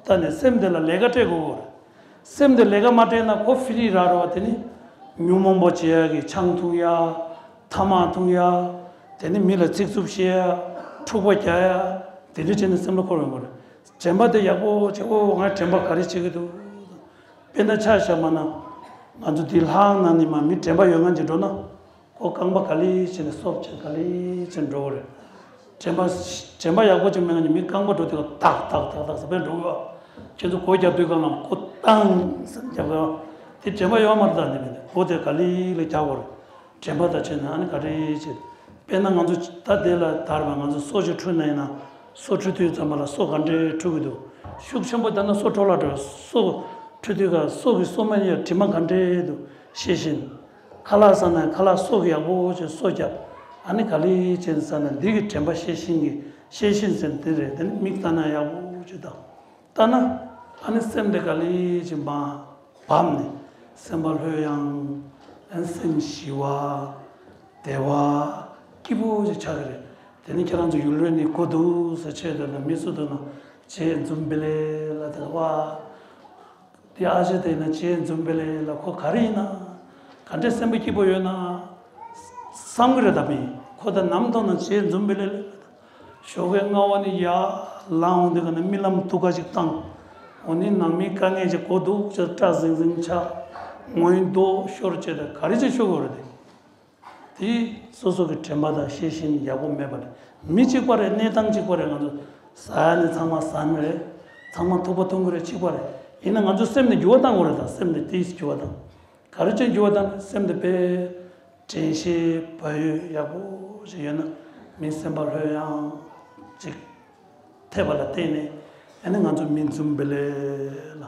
ལྟ་ནས་སེམས་དེ་ལ་ལས་ཀ་སྤྲད་དགོས་གོ་རེད། སེམས་དེ་ལས་ཀ་མ་སྤྲད་ན་ཁོ་ཧྥི་རི་རག་རེད་བ། དེ་ནི་ཉོན་མོངས་པ་བྱེད་ཡ་གི་ཆང་འཐུང་ཡ། ཐ་མག་འཐུང་ཡ། དེ་ནི་མི་ལ་ཚིག་རྩུབ་བཤད་ཡ། འཁྲུག་པ་རྒྱག་ཡ། དེ་འདྲ་བྱས་ནས་སེམས་ལ་འཁོར་ཡོང་གི་རེད། དྲན་པ་དེ་ཡག་པོ་བྱེད། ཨོ་ང་དྲན་པ་ག་རེ་བྱེད་ཀྱི་འདུག་དཔེར་ན་ཆ་བཞག་པ་ན། ང་ཚོ་འདི་ལྷ་ཁང་ནང་ནས་མ་མི་དྲན་པ་ཡོད་མཁན་ཅིག་འགྲོ་ན། ཁོ་རྐང་པ་ག་ལེ་བྱས་ནས་སོབ་བྱས་ག་ལེ་བྱས་འགྲོ་གི་རེད། དྲན་པ་དྲན་པ་ཡག་པོ་ཅིག་མེད་མཁན་གྱི་མི་རྐང་པ་འགྲོ་དུས་ཏག་ཏག་ཏག་ཏག་ཟེར་བས་འགྲོ་གི་བ། ཁྱེད་ཚོ་སྒོ་རྒྱབ་དུས་སྒང་ལ་སྒོ་བཏང་ཟེར་རྒྱབ་གི་བ། དེ་དྲན་པ་ཡོད་མ་རེད། ད་ནི་མི་འདུག་སྒོ་དེ་ག་ལེ་ལ་རྒྱག་དགོས་རེད། དྲན་པ་དང་བྱས་ན་ཨ་ནི་ག་རེ་བྱེད། དཔེར་ན་ང་ཚོ་ད་དེ་ལ་དར་བ་ང་ཚོ་སོ་ཅིག་འཁྲུད་ན་ཡིན་ན། སོ་འཁྲུད་དུས་ཙམ་པ་ལ་སོ་ག་འདྲའི་འཁྲུད་ཀྱི་འདུག་ཤུགས་ཆེན་པོ་བཏང་ན་སོ་འཕྲོ་བརླག་འགྲོ། སོ་འཁྲུད་དུས་ཀ་སོ་གི་སོ་མ་ཡ་དྲི་མ་ག་འདྲའི་འདུག་ཤེས་བཞིན། ཁ་ལག་ཟ་ན་ཁ་ལག་སོ་གི་ཡག་པོ་བྱས་སོ་རྒྱབ། ཨ་ནི་ག་ལེ་བྱས་ཟ་ན་འདི་གི་དྲན་པ་ཤེས་བཞིན་གྱི་ཤེས་བཞིན་ཟེར་འདི་རེད། དེ་ནི་མིག་ལྟ་ན་ཡག་པོ་བྱས་དང་། ལྟ་ན། ཨ་ནི་སེམས་དེ་ག་ལེ་ཅིག་མ་བབས་ནས་སེམས་པ་ལྷོད་ཡངས། ཨ་ནི་སེམས་ཞི་བ། བདེ་བ། སྐྱིད་པོ་ཅིག་ཆགས་ཀྱི་རེད། དེ་ནི་ཁྱེད་རང་ཚོ་ཡུལ་ལྷོད་ནས་གོ་འདུག་ཟེར་ཆེད་དུ་ན་མི་སུ་དུ་ན་ཇེ་འཛུམ་བེ་ལེ་ལ་དེ་ལ་བ། དེ་ཨ་ཅེ་དེ་ན་ཇེ་འཛུམ་བེ་ལེ་ལ་ཁོ་ག་རེ་ཡིན་ན། ག་འདྲའི་སེམས་པ་སྐྱིད་པོ་ཡོད་ན། བསམ་གི་རེད། ད་མི་ཁོ་ད་ནམ་མཐོང་ན་ཇེ་འཛུམ་བེ་ལེ་ལ། ཞོགས་ཀའི་སྔ་བ་ནས་ཡར་ལངས་འོང་དུས་ག་ནས་རྨི་ལམ་སྡུག་ག་ཅིག་བཏང་། འོ་ནི་ནང་མིའི་དཀའ་ངལ་ཅིག་གོ་འདུག་ཅེས་སྐྲ་ཟིང་ཟིང་ཆགས། ངོ་ཡི་མདོག་ཤོར་བྱས་ཏེ་ག་རེ་ཅིག་ཤོར་དགོས་རེད་དེ། དེ་སོ་སོ་གི་དྲན་པ་དང་ཤེས་བཞིན་ཡག་པོ་མེད་པ་རེད། མི་གཅིག་པ་རེད། གནས་སྟངས་གཅིག་པ་རེད། ང་ཚོ་ཟ་ཡ་ནི་ཚང་མ་ཟ་ནི་རེད། ཚང་མ་ཐུག་པ་འཐུང་གི་རེད། གཅིག་པ་རེད། ཡིན་ན་ང་ཚོ་སེམས་ནི་འགྱུར་བ་བཏང་དགོས་རེད། ད་སེམས་ནི་ཏིས་འགྱུར་བ་བཏང་། ག་རེ་བྱས་འགྱུར་བ་བཏང་ནས་སེམས་དེ་དཔེ་དྲན་ཤེས་བག་ཡོད་ཡག་པོ་ཞིག་ཡོད་ན་མི་སེམས་པ་ལྷོད་ཡངས་ཅིག་ཐེབས་པ་ལ་བརྟེན་ནས་ཨ་ནི་ང་ཚོ་མི་འཛུམ་བེ་ལེ་ལ།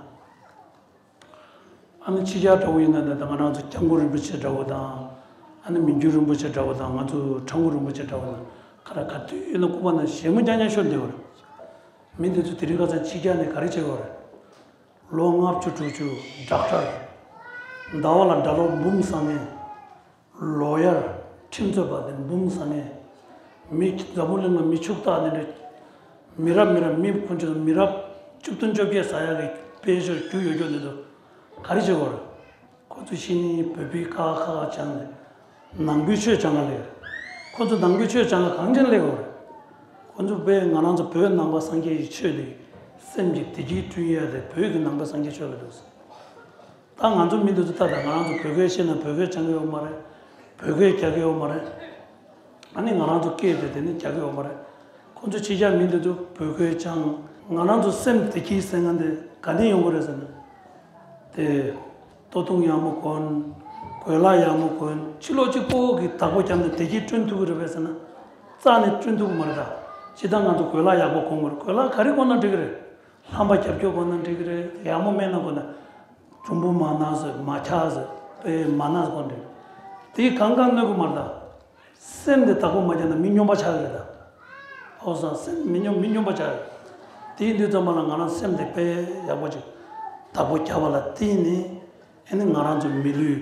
ཨ་ནི་ཕྱི་རྒྱལ་འདྲ་བོ་ཡིན་ན་ད་ང་རང་ཚོ་སྐྱབས་མགོན་རིན་པོ་ཆེ་འདྲ་བོ་དང་། ཨ་ནི་མི་འགྱུར་རིན་པོ་ཆེ་འདྲ་བོ་དང་ང་ཚོ་ཁྲ་འགུ་རིན་པོ་ཆེ་འདྲ་བོ་དང་ག་ལ་ག་དུས་ཡིན་ན་སྐུ་པར་ནང་ཞལ་མོ་རྐྱང་རྐྱང་ཤོར་བསྡད་པ་རེད། མི་འདི་ཚོ་དེ་རིང་ཁ་སང་ཕྱི་རྒྱལ་ནས་ག་རེ་བྱེད་པ་རེད། ལོ་ལྔ་བཅུ་དྲུག་ཅུ་ཌོག་ཊར། ཟླ་བ་ལ་ཌོ་ལར་འབུམ་བཟང་ངེ། ལོ་ཡར་ཁྲིམས་རྩོད་པ་དེ་འབུམ་བཟང་ངེ། མི་འཛམ་བུ་གླིང་ལ་མི་ཕྱུག་བཏགས་ནས་མི་རབས་མི་རབས་མི་ཁོ་ཚོ་མི་རབས་བཅུ་བདུན་བཅོ་བརྒྱད་ཟ་ཡག་གི་དཔལ་འབྱོར་རྒྱུ་ཡོད་རྒྱུ་འདི་ཚོ་ག་རེ་བྱེད་དགོས་རེད། ཁོ་ཚོ་ཤི་ནས་བོད་པའི་ཁ་ཁ་ཁ་སྦྱངས་ནས་ནང་པའི་ཆོས་སྦྱང་ག་སླེབས། ཁོ་ཚོ་ནང་པའི་ཆོས་སྦྱང་ག་གང་ཅན་སླེབས་དགོས་རེད། ཁོ་ཚོ་དཔེ་ང་རང་ཚོ་བོད་ནང་པ་སངས་རྒྱས་ཀྱི་ཆོས་འདི་སེམས་ཀྱི་བདེ་སྐྱིད་བསྐྲུན་ཡ་དེ་བོད་ཀྱི་ནང་པ་སངས་རྒྱས་ཆོས་ལ་འདུག་ཟེར། ད་ང་ཚོ་མི་འདི་ཚོ་ལྟ་ད་ང་རང་ཚོ་བོད་སྐད་ཤེས་ན་བོད་སྐད་སྦྱང་གི་ཡོད་མ་རེད། བོད་སྐད་རྒྱག་གི་ཡོད་མ་རེད། ཨ་ནི་ང་རང་ཚོ་སྐད་དེ་དེ་ནི་རྒྱག་གི་ཡོད་མ་རེད། ཁོ་ཚོ་ཕྱི་རྒྱལ་མི་འདི་ཚོ་བོད་སྐད་སྦྱང་། ང་རང་ཚོ་སེམས་བདེ་སྐྱིད་ཟེར་མཁན་དེ་ག་ནས་ཡོང་གི་རེད་ཟེར་ན། དེ་ལྟོ་ཐུང་ཡག་མོ་གོན། གོས་ལག་ཡག་མོ་གོན། ཕྱི་ལོགས་གཅིག་པོ་གི་བདག་པོ་བརྒྱབ་ནས་བདེ་སྐྱིད་བསྐྲུན་ཐུབ་ཀྱི་རེད་པས་ཟེར་ན། རྩ་ནས་བསྐྲུན་ཐུབ་ཀྱི་མ་རེད་ད། སྤྱིར་བཏང་ང་ཚོ་གོས་ལག་ཡག་པོ་གོན་དགོས་རེད། གོས་ལག་ག་རེ་གོན་ན་འགྲིག་གི་རེད། ལྷམ་པ་རྒྱབ་སྐྱོར་གོན་ན་འགྲིག་གི་རེད། ཡག་མོ་མེད་ན་གོན་ན། གྲུམ་བུ་མ་ན་ཟེར་མ་ཆག་ཟེར་དཔེ་མ་ན་ཟེར་གོན་འགྲིག། དེ་གང་གང་གནོད་གི་མ་རེད་ད། སེམས་དེ་བདག་པོ་མ་བརྒྱབ་ན་མི་སྨྱོན་པ་ཆགས་ཀྱི་རེད་ད། ཨོ་ས་སེམས་མི་སྨྱོན་མི་སྨྱོན་པ་ཆགས་ཀྱི་རེད། དེ་ཡིན་དུས་ཙམ་པ་ལ་ང་རང་སེམས་དེ་དཔེ་ཡག་པོ་ཅིག་བདག་པོ་བརྒྱབ་པ་ལ་བརྟེན་ནས་ཨ་ནི་ང་རང་ཚོ་མི་ལུས་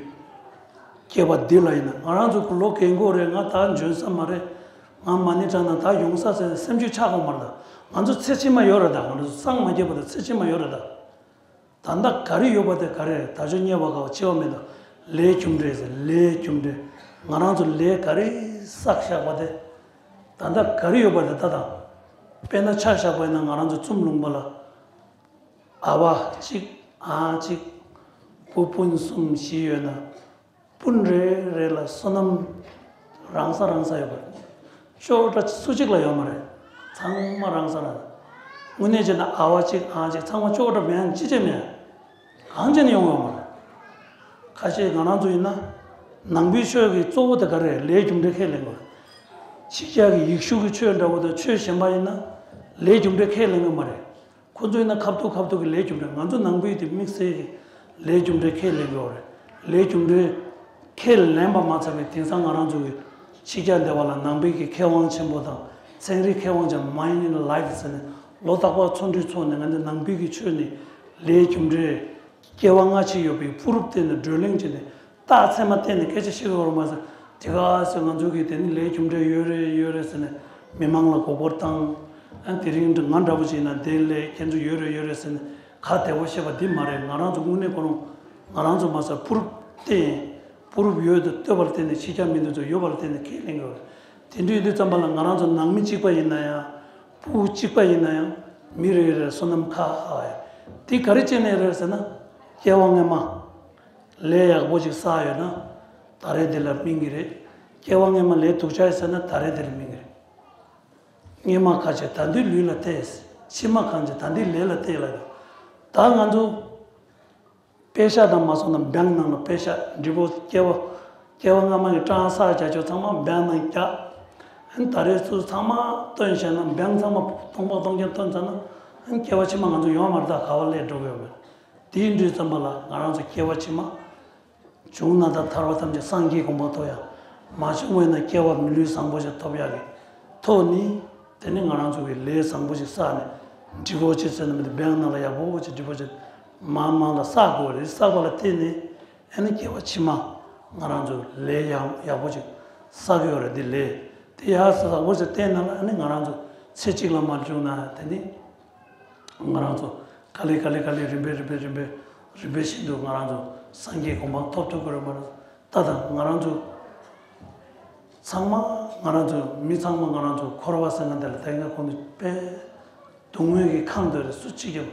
སྐྱེ་བ་འདི་ལ་ཡིན་ན་ང་རང་ཚོ་ལོ་རྒན་གོག་རེད། ང་ད་འཇོན་ས་མ་རེད། ང་མ་ཎི་བགྲང་ན་ད་ཡོང་ས་ཟེར་ནས་སེམས་ཤུགས་ཆག་གོ་མ་རེད་ད། ང་ཚོ་ཚེ་ཕྱི་མ་ཡོད་རེད་ད། ང་ཚོ་སངས་མ་རྒྱས་པ་དང་ཚེ་ཕྱི་མ་ཡོད་རེད་ད། ད་ལྟ་ག་རེ་ཡོད་པ་དེ་ག་རེ་རེད། ད་ཆོས་ཉེས་པ་ག་བ་འཆི་བ་མེད་དང་ལས་རྒྱུ་འབྲས་ཟེར་ལས་རྒྱུ་འབྲས། ང་རང་ཚོ་ལས་ག་རེ་བསགས་བཞག་པ་དེ་ད་ལྟ་ག་རེ་ཡོད་པ་དེ་ད་དང་། དཔེར་ན་ཆ་བཞག་པ་ཡིན་ན་ང་རང་ཚོ་ཙུམ་ལུང་པ་ལ་ཨ་བ་གཅིག་ཨ་གཅིག་བུ་སྤུན་གསུམ་བཞི་ཡོད་ན། སྤུན་རེ་རེ་ལ་བསོད་ནམས་རང་ས་རང་ས་ཡོད་པ་རེད། ཅོག་འདྲ་སུ་གཅིག་ལ་ཡོད་མ་རེད། ཚང་མ་རང་ས་རང་ས། དངོས་གནས་བྱས་ན་ཨ་བ་གཅིག་ཨང་གཅིག་ཚང་མ་ཅོག་འདྲ་མེད་ཡང་ཅི་བྱས་མེད། གང་བྱས་ནས་ཡོང་ཡོད་མ་རེད། ཁ་ཤས་ང་རང་ཚོ་ཡིན་ན་ནང་པའི་ཆོས་ཀྱི་གཙོ་བོ་དེ་ག་རེ་རེད། ལས་རྒྱུ་འབྲས་ཁས་ལེན་དགོས། ཕྱི་རྒྱལ་གྱི་ཡེ་ཤུ་གི་ཆོས་འདྲ་བོ་དང་ཆོས་གཞན་པ་ཡིན་ན་ལས་རྒྱུ་འབྲས་ཁས་ལེན་གི་མ་རེད། ཁོ་ཚོ་ཡིན་ན་ཁ་ཐུག་ཁ་ཐུག་གི་ལས་རྒྱུ་འབྲས། ང་ཚོ་ནང་པའི་དེ་དམིགས་བསལ་གྱི་ལས་རྒྱུ་འབྲས་ཁས་ལེན་དགོས་རེད། ལས་རྒྱུ་འབྲས་ཁས་ལེན་པ་མ་ཚར་བའི་དེང་སང་ང་རང་ཚོ་གི་ཕྱི་རྒྱལ་འདི་བ་ལ་ནང་པའི་གི་མཁས་དབང་ཆེན་པོ་དང་ཚན་རིག་མཁས་དབང་ཅན་མ་ཡིན་ལ་ལའི་ཟེར་ནས་ལོ་རྟག་པར་ཚོགས་འདུ་ཚོགས་ནས་ང་ཚོ་ནང་པའི་གི་ཆོས་ནི་ལས་རྒྱུ་འབྲས་སྐྱེ་བ་སྔ་ཕྱི་ཡོད་པའི་ཕུ་རུབ་བསྟན་ནས་བགྲོ་གླེང་བྱས་ནས། རྟགས་མཚན་མ་བསྟན་ནས་སྐད་ཆ་བཤད་དགོས་རེད་མ་ཟད། དེ་ག་ཟེར་ང་ཚོ་གིས་དེ་ནི་ལས་རྒྱུ་འབྲས་ཡོད་རེད་ཡོད་རེད་ཟེར་ནས་མི་མང་ལ་མགོ་སྐོར་བཏང་། ཨ་དེ་རིང་ང་འདྲ་པོ་ཅིག་ཡིན་ན་དེ་ལས་ཁྱེད་ཚོ་ཡོད་རེད་ཡོད་རེད་ཟེར་ནས་ཁ་བདེ་པོ་བཤད་པ་འདི་མ་རེད། ང་རང་ཚོ་དངོས་གནས་ཁོ་རང་ང་རང་ཚོ་མ་ཟད་ཕུ་རུབ་བསྟན། ཕུ་རུབ་ཡོད་དུ་བསྟོད་པར་བརྟེན་ནས་ཕྱི་རྒྱལ་མི་འདི་ཚོ་ཡོད་པར་བརྟེན་ནས་ཁས་ལེན་དགོས་རེད། དེ་འདྲ་ཡིན་དུས་ཙམ་པ་ལ་ང་རང་ཚོ་ནང་མི་གཅིག་པ་ཡིན་ན་ཡང་ཕྲུ་གུ་གཅིག་པ་ཡིན་ན་ཡང་མི་རེ་རེར་བསོད་ནམས་ཁག་ཁག་ཡ། དེ་ག་རེ་བྱས་ནས་རེད་ཟེར་ན། སྐྱེ་བ་སྔོན་མ། ལས་ཡག་པོ་ཅིག་བསགས་ཡོད་ན། ད་རེས་དེ་ལ་སྨིན་གྱི་རེད། སྐྱེ་བ་སྔོན་མ་ལས་སྡུག་ཅག་བསགས་ན་ད་རེས་དེ་ལ་སྨིན་གྱི་རེད། སྔོན་མ་གང་བྱས་ད་དུང་ལུས་ལ་བལྟས། ཕྱི་མ་གང་བྱས་ད་དུང་ལས་ལ་བལྟས་ལ། ད་ང་ཚོ། དཔེ་ཤག་དང་མ་སོང་ན་བེང་ནང་ལ་དཔེ་ཤག་འབྲི་བོ་སྐྱེ་བ། སྐྱེ་བ་སྔ་མ་གི་གྲངས་བསགས་བྱ་ཆོག་ཚང་མ་བེང་ནང་རྒྱག་ཨན་ད་རེས་ཚུར་ཚང་མ་བཏོན་བྱས་ན་བེང་ཚང་མ་སྟོང་པ་སྟོང་རྐྱང་བཏོན་ཚར་ན་ཨན་སྐྱེ་བ་ཕྱི་མ་ང་ཚོ་ཡོང་མ་རེད། ད་ག་བ་སླེབས་འགྲོ་གི་ཡོད་མེད། དེའི་འདྲའི་ཙམ་པ་ལ་ང་རང་ཚོ་སྐྱེ་བ་ཕྱི་མ། བྱུང་ན་ད་ཐར་པ་ཐམས་ཅད་སངས་རྒྱས་གོ་འཕང་ཐོབ་ཡ། མ་བྱུང་བས་ན་སྐྱེ་བ་མི་ལུས་བཟང་པོ་ཞིག་ཐོབ་ཡ་གི་ཐོག་ནི། དེ་ནི་ང་རང་ཚོ་གི་ལས་བཟང་པོ་ཞིག་བསགས་ནས་འབྲི་གོ་ཅི་ཟེར་ན་མི་དེ་བེང་ནང་ལ་ཡག་པོ་ཅིག་འབྲི་གོ་ཅིག་མང་མང་ལ་བསགས་དགོས་རེད། བསགས་པ་ལ་བརྟེན་ནས་ཨ་ནི་སྐྱེ་བ་ཕྱི་མ་ང་རང་ཚོ་ལས་ཡག་ཡག་པོ་ཅིག་བསགས་ཡོད་རེད། འདི་ལས་དེ་ཡག་བཟང་པོ་ཞིག་བསྟན་ན་ལ་ཨ་ནི་ང་རང་ཚོ་ཚེ་གཅིག་ལ་མ་བྱུང་ན་དེ་ནི། ང་རང་ཚོ་ག་ལེ་ག་ལེ་ག་ལེ་རིམ་པས་རིམ་པས་རིམ་པས་རིམ་པས་བཞིན་དུ་ང་རང་ཚོ་སངས་རྒྱས་གོ་འཕང་ཐོབ་ཐུབ་ཀྱི་རེད་མ་རེད། ད་ལྟ་ང་རང་ཚོ་ཚང་མ་ང་རང་ཚོ་མི་ཚང་མ་ང་རང་ཚོ་འཁོར་བ་ཟེར་ན་འདི་ལ་ལྟས་ངན་ཁོང་ཚོ་དཔེ་སྡུག་བསྔལ་གྱི་ཁམས་འདི་རེད། སུ་གཅིག་ཀྱང་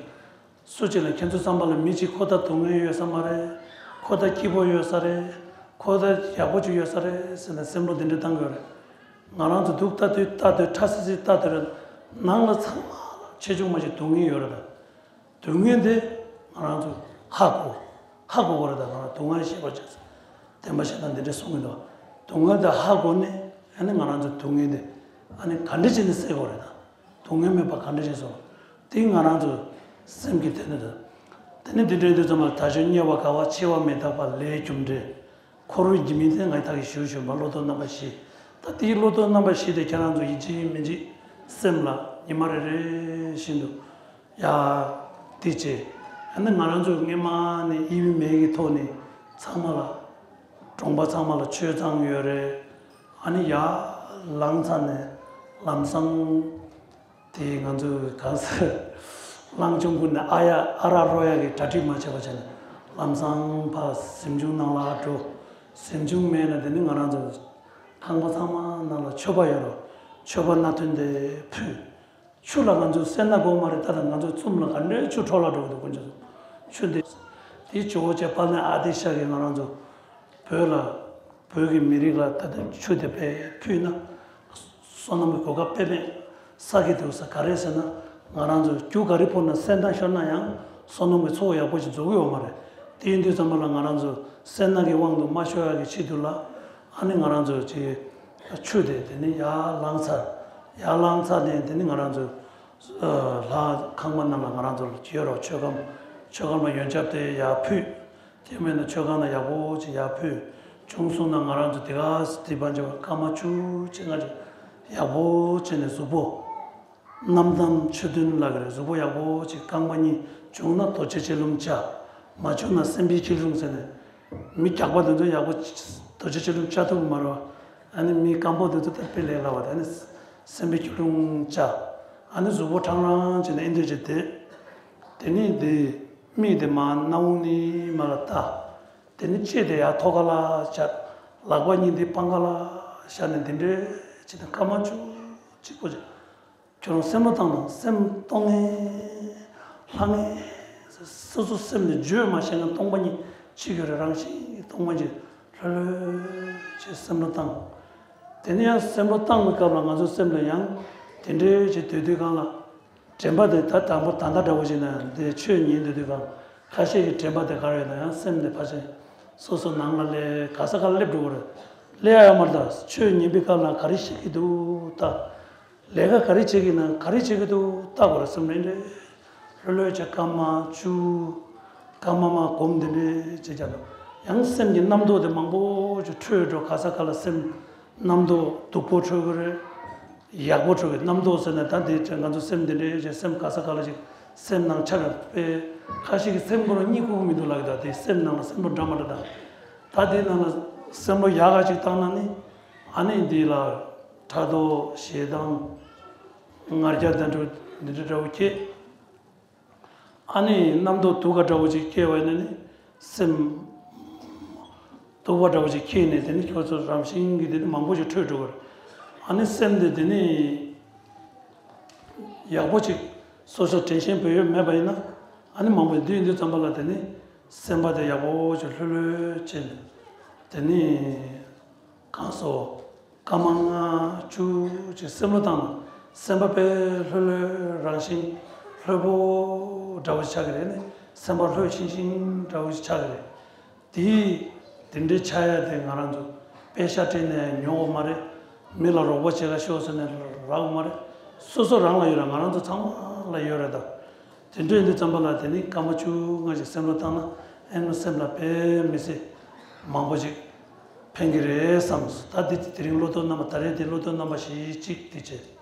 སུ་གཅིག་ལ་ཁྱེད་ཚོ་བསམ་པ་ལ་མི་གཅིག་ཁོ་ད་སྡུག་བསྔལ་ཡོད་ས་མ་རེད། ཁོ་ད་སྐྱིད་པོ་ཡོད་ས་རེད། ཁོ་ད་ཡག་པོ་ཅིག་ཡོད་ས་རེད་ཟེར་ནས་སེམས་བློ་འདི་འདྲ་བཏང་གི་ཡོད་རེད། ང་རང་ཚོ་སྡུག་ལྟ་དུས་ལྟ་དུས་ཕྲ་སི་སི་ལྟ་དུས་རེད། ནང་ལ་ཚང་མ་ལ་ཆེ་ཆུང་མ་ཞིག་སྡུག་བསྔལ་ཡོད་རེད་ད། སྡུག་བསྔལ་དེ་ ང་རང་ཚོ་ཧ་གོ་ཧ་གོ་དགོས་རེད། ད་ང་རང་སྡུག་བསྔལ་ཤེས་པར་བྱ། བསྟན་པ་བཤད་སྟངས་འདི་འདྲ་གསུངས་གི་འདུག་སྡུག་བསྔལ་དེ་ཧ་གོ་ནས་ཨ་ནི་ང་རང་ཚོ་སྡུག་བསྔལ་དེ་ཨ་ནི་ག་འདྲ་བྱས་ནས་སེལ་དགོས་རེད། ད་སྡུག་བསྔལ་མེད་པ་ག་འདྲ་བྱས་སོང་། དེ་ང་རང་ཚོ་སེམས་ཀྱི་དེ་ནི་དེ་ནི་འདི་འདྲའི་དུས་ཙམ་པ་ད་གཞོན་དམྱལ་བ་དགའ་བ་འཆི་བ་མི་རྟག་པ་ལས་རྒྱུ་འབྲས། འཁོར་བའི་རྒྱུ་མིན་ཏེ། ང་ཡི་ཐ་གི་ཞུ་ཞུ་བ་བློ་ལྡོག་རྣམ་པ་བཞི། ད་དེའི་བློ་ལྡོག་རྣམ་པ་བཞི་དེ་ཁྱེད་རང་ཚོ་ཡིན་གཅིག་མིན་གཅིག་སེམས་ལ་ཉི་མ་རེ་རེ་བཞིན་དུ་ཡ་དེ་བྱས། ཨ་ནི་ང་རང་ཚོ་སྔས་མ་ནས་དབྱེ་བའི་མེ་གི་ཐོག་ནས་ཚང་མ་ལ་གྲོང་པ་ཚང་མ་ལ་ཆོས་ཚང་ཡོད་རེད། ཨ་ནི་ཡར་ལངས་ཚར་ནས་ལམ་སང་དེ་ང་ཚོས་གང་ཟེར། གླང་ཆེན་ཁུལ་ནས་ཨ་ཡ་ཨ་རག་རོ་ཡ་གི་གྲ་སྒྲིག་མ་བྱས་པ་བྱས་ནས་ལམ་སང་ཕར་གཟིམ་ཆུང་ནང་ལ་འགྲོ། གཟིམ་ཆུང་མེད་ན་དེ་ནི་ང་རང་ཚོ་ཁང་པ་ཚང་མ་ནང་ལ་མཆོད་པ་ཡོད་རོ། མཆོད་པ་སྣ་བདུན་དེ་ཕུལ། ཆུ་ལ་ང་ཚོས་སེར་སྣ་དགོས་མ་རེད། ད་ལྟ་ང་ཚོའི་ཚོམས་ལ་ག་འདྲའི་ཆུ་འཕྲོ་བརླག་འགྲོ་གི་འདུག་དཀོན་མཆོག་གསུམ། ཆུ་འདི་དེའི་ཇོ་བོ་རྗེ་དཔལ་ལྡན་ཨ་ཏི་ཤ་གིས་ང་རང་ཚོ་བོད་ལ་བོད་ཀྱི་མི་རིགས་ལ་ད་ལྟ་ཆུ་དེ་དཔེ་ཕུལ་ན་སོ་ནམ་གྱི་གོ་སྐབས་དཔེ་མེད། ས་གི་འདུག་ས་ག་རེ་ཟེར་ན་ང་རང་ཚོ་རྒྱུ་ག་རེ་ཕོར་ན་སེར་སྣ་ཤོར་ན་ཡང་སོ་ནམ་གྱི་འཚོ་བ་ཡག་པོ་ཞིག་འཛུགས་ཀྱི་ཡོད་མ་རེད། དེ་ཡིན་དུས་ཙམ་པ་ལ་ང་རང་ཚོ་སེར་སྣ་གི་དབང་དུ་མ་ཤོར་ཡག་གི་ཆེད་དུ་ལ་ཨ་ནི་ང་རང་ཚོ་ཅིག་ཆུ་དེ་དེ་ནི་ཡར་ལངས་ཚར། ཡར་ལངས་ཚར་ནས་དེ་ནི་ང་རང་ཚོ་ལྷ་ཁང་པ་རྣམས་ལ་ང་རང་ཚོ་ལ་བྱོས་རོགས། མཆོད་ཁང་མཆོད་ཁང་ལ་ཡོན་ཆབ་དེ་ཡར་ཕུལ། དེ་མིན་ན་མཆོད་ཁང་ལ་ཡག་པོ་ཅིག་ཡར་ཕུལ། བྱུང་སོང་ན་ང་རང་ཚོ་དེ་ག་དེ་བར་འཇོག་སྐར་མ་བཅུ་ཅིག་ང་ཚོ་ཡག་པོ་བྱས་ནས་གཟུགས་པོ་རྣམ་དག་ཆོས་སྟོན་ལ་གི་རེད། གཟུགས་པོ་ཡག་པོ་ཅིག་རྐང་པ་གཉིས་བྱུང་ན་རྡོ་རྗེ་སྤྱི་བླུགས་བྱ། མ་བྱུང་ན་སེམས་དཔའི་སྤྱི་བླུགས་ཟེར་ནས་མི་རྒྱགས་པ་དེ་ཚོ་ཡག་པོ་རྡོ་རྗེ་སྤྱི་བླུགས་བྱ་ཐུབ་ཀྱི་མ་རེད་བ། ཨ་ནི་མི་སྐམ་པོ་དེ་ཚོ་ད་དཔེ་ལས་སླ་བ་དེ་ནི་སེམས་དཔའི་སྤྱི་བླུགས་བྱ། ཨ་ནི་གཟུགས་པོ་ཁྲང་ཁྲང་བྱས་ནས་ཨེ་འདྲ་བྱས་ཏེ། དེ་ནི་དེ་མིག་དེ་མར་སྣ་བུག་ནས་མར་ལ་ལྟ། དེ་ནི་ལྕེ་དེ་ཡར་ཐོག་ཁ་ལ་བཞག། ལག་པ་གཉིས་དེ་སྤང་ཁ་ལ་བཞག་ནས་འདི་འདྲས་བྱས་ནས་སྐར་མ་བཅུ་གཅིག་པོ་བྱས། ཁྱོད་རང་སེམས་བློ་བཏང་དང་། སེམས་གཏོང་ངེས་ལྷང་ངེས། སོ་སོ་སེམས་ནས་བརྗོད་མ་ཤེས་ན་སྟོང་པ་ཉིད་གཅིག་ཡོད་རེད། རང་བཞིན་གྱིས་སྟོང་པ་ཉིད་ལྷོད་ལྷོད་བྱས་སེམས་བློ་བཏང་། དེ་ནས་ཡང་སེམས་བློ་བཏང་བའི་སྐབས་ལ་ང་ཚོ་སེམས་ལ་ཡང་དེ་འདྲའི་ཅིག་སྡོད་དུས་སྒང་ལ་དྲན་པ་དེ་ད་དང་པོ་ད་ལྟ་འདྲ་བོ་ཞིག་ན་འདི་ཆོས་ཉན་སྡོད་དུས་སྒང་ཁ་ཤས་ཀྱི་དྲན་པ་དེ་ག་རེ་ཡོད་ན་ཡང་སེམས་དེ་ཕར་ཕྱིན་སོ་སོ་ནང་ལ་སླེབས། ག་ས་ག་ལ་སླེབས་འགྲོ་གི་རེད། སླེབས་ཡ་ཡོད་མ་རེད། ད་ཆོས་ཉན་པའི་སྐབས་ལ་ག་རེ་ཤེས་ཀྱི་འདུག་ད། ལས་ཀ་ག་རེ་བྱེད་ཀྱི་ན་ག་རེ་བྱེད་ཀྱི་འདུག་ལྟ་དགོས་རེད། སེམས་ལྷོད་ལྷོད་བྱས་སྐར་མ་བཅུ། སྐར་མ་མ་གོམས་དེ་འདྲས་བྱེད་ཀྱང་ཡང་སེམས་ཀྱི་རྣམ་རྟོག་དེ་མང་པོ་ཅིག་འཕྲོས་འགྲོ། ག་ས་ག་ལ་སེམས་རྣམ་རྟོག་སྡུག་པོ་འཕྲོས་ཀྱི་རེད། ཡག་པོ་འཕྲོས་ཀྱི་རྣམ་རྟོག་ཟེར་ན་ད་དེ་ང་ཚོ་སེམས་དེ་འདྲས་ཅིག་སེམས་ག་ས་ག་ལ་ཅིག་སེམས་ནང་ཆགས་པའི་ཁ་ཤས་ཀྱི་སེམས་ཁོ་རང་གཉིད་ཁུག་མི་འདུག་ལབ་ཀྱི། ད་དེ་སེམས་ནང་ལ་སེམས་པ་འདྲ་མ་འདྲ་དང་། ད་དེ་ནང་ལ་སེམས་པ་ཡག་ག་ཅིག་བཏང་ན་ནི་ཨ་ནི་འདི་ལ་ཕྲག་དོག་ཞེ་སྡང་ང་རྒྱལ་དང་འདྲ་འདི་འདྲ་འདྲ་བོ་སྐྱེ། ཨ་ནི་རྣམ་རྟོག་སྡུག་ག་འདྲ་བོ་ཅིག་སྐྱེ་བ་ཡིན་ན་ནི་སེམས་སྡུག་པ་འདྲ་བོ་ཅིག་སྐྱེས་ནས་དེ་ནི་ཁྱོད་ཚོ་རང་བཞིན་གྱིས་དེ་ནི་མང་པོ་ཅིག་འཕྲོས་འགྲོ་གི་རེད། ཨ་ནི་སེམས་དེ་དེ་ནི་ཡག་པོ་ཅིག་སོ་སོ་དྲན་ཤེས་བོད་ཡོད་མེད་པ་ཡིན་ན་ཨ་ནི་མང་པོ་འདི་ཡིན་དུས་ཙམ་པ་ལ་དེ་ནི་སེམས་པ་དེ་ཡག་པོ་ཅིག་ལྷོད་ལྷོད་བྱས་ནས་དེ་ནི་གང་སོ། སྐར་མ་ལྔ་བཅུ་ཅིག་སེམས་བློ་བཏང་ན་སེམས་པ་དཔེ་ལྷོད་ལྷོད་རང་བཞིན་ལྷོད་པོ་འདྲ་བོ་ཞིག་ཆགས་ཀྱི་རེད། ནི་སེམས་པ་ལྷོད་ཤིང་ཤིང་འདྲ་བོ་ཞིག་ཆགས་ཀྱི་རེད། དེ་དེ་འདྲའི་ཆགས་ཡ་དེ་ང་རང་ཚོ་པེ་ཤ་སྤྲད་ནས་ཉོ་དགོས་མ་རེད། མི་ལ་རོགས་པ་བྱེད་ག་ཤོག་ཟེར་ནས་རག་དགོས་མ་རེད། སོ་སོ་རང་ལ་ཡོད་རེད། ང་རང་ཚོ་ཚང་མ་ལ་ཡོད་རེད་ད། དེ་འདྲ་ཡིན་དུས་ཙམ་པ་ལ་དེ་ནི་སྐར་མ་བཅུ་ལྔ་ཞིག་སེམས་བློ་བཏང་ན་ཨེ་ནི་སེམས་ལ་དཔེ་མི་སྲིད་མང་པོ་ཞིག་ཕན་གྱི་རེད་བསམ། ད་འདི་དེ་རིང་བློ་ལྡོག་རྣམ་པ་ད་རེས་དེ་བློ་ལྡོག་རྣམ་པ་བཞི་གཅིག་དེ་བྱས།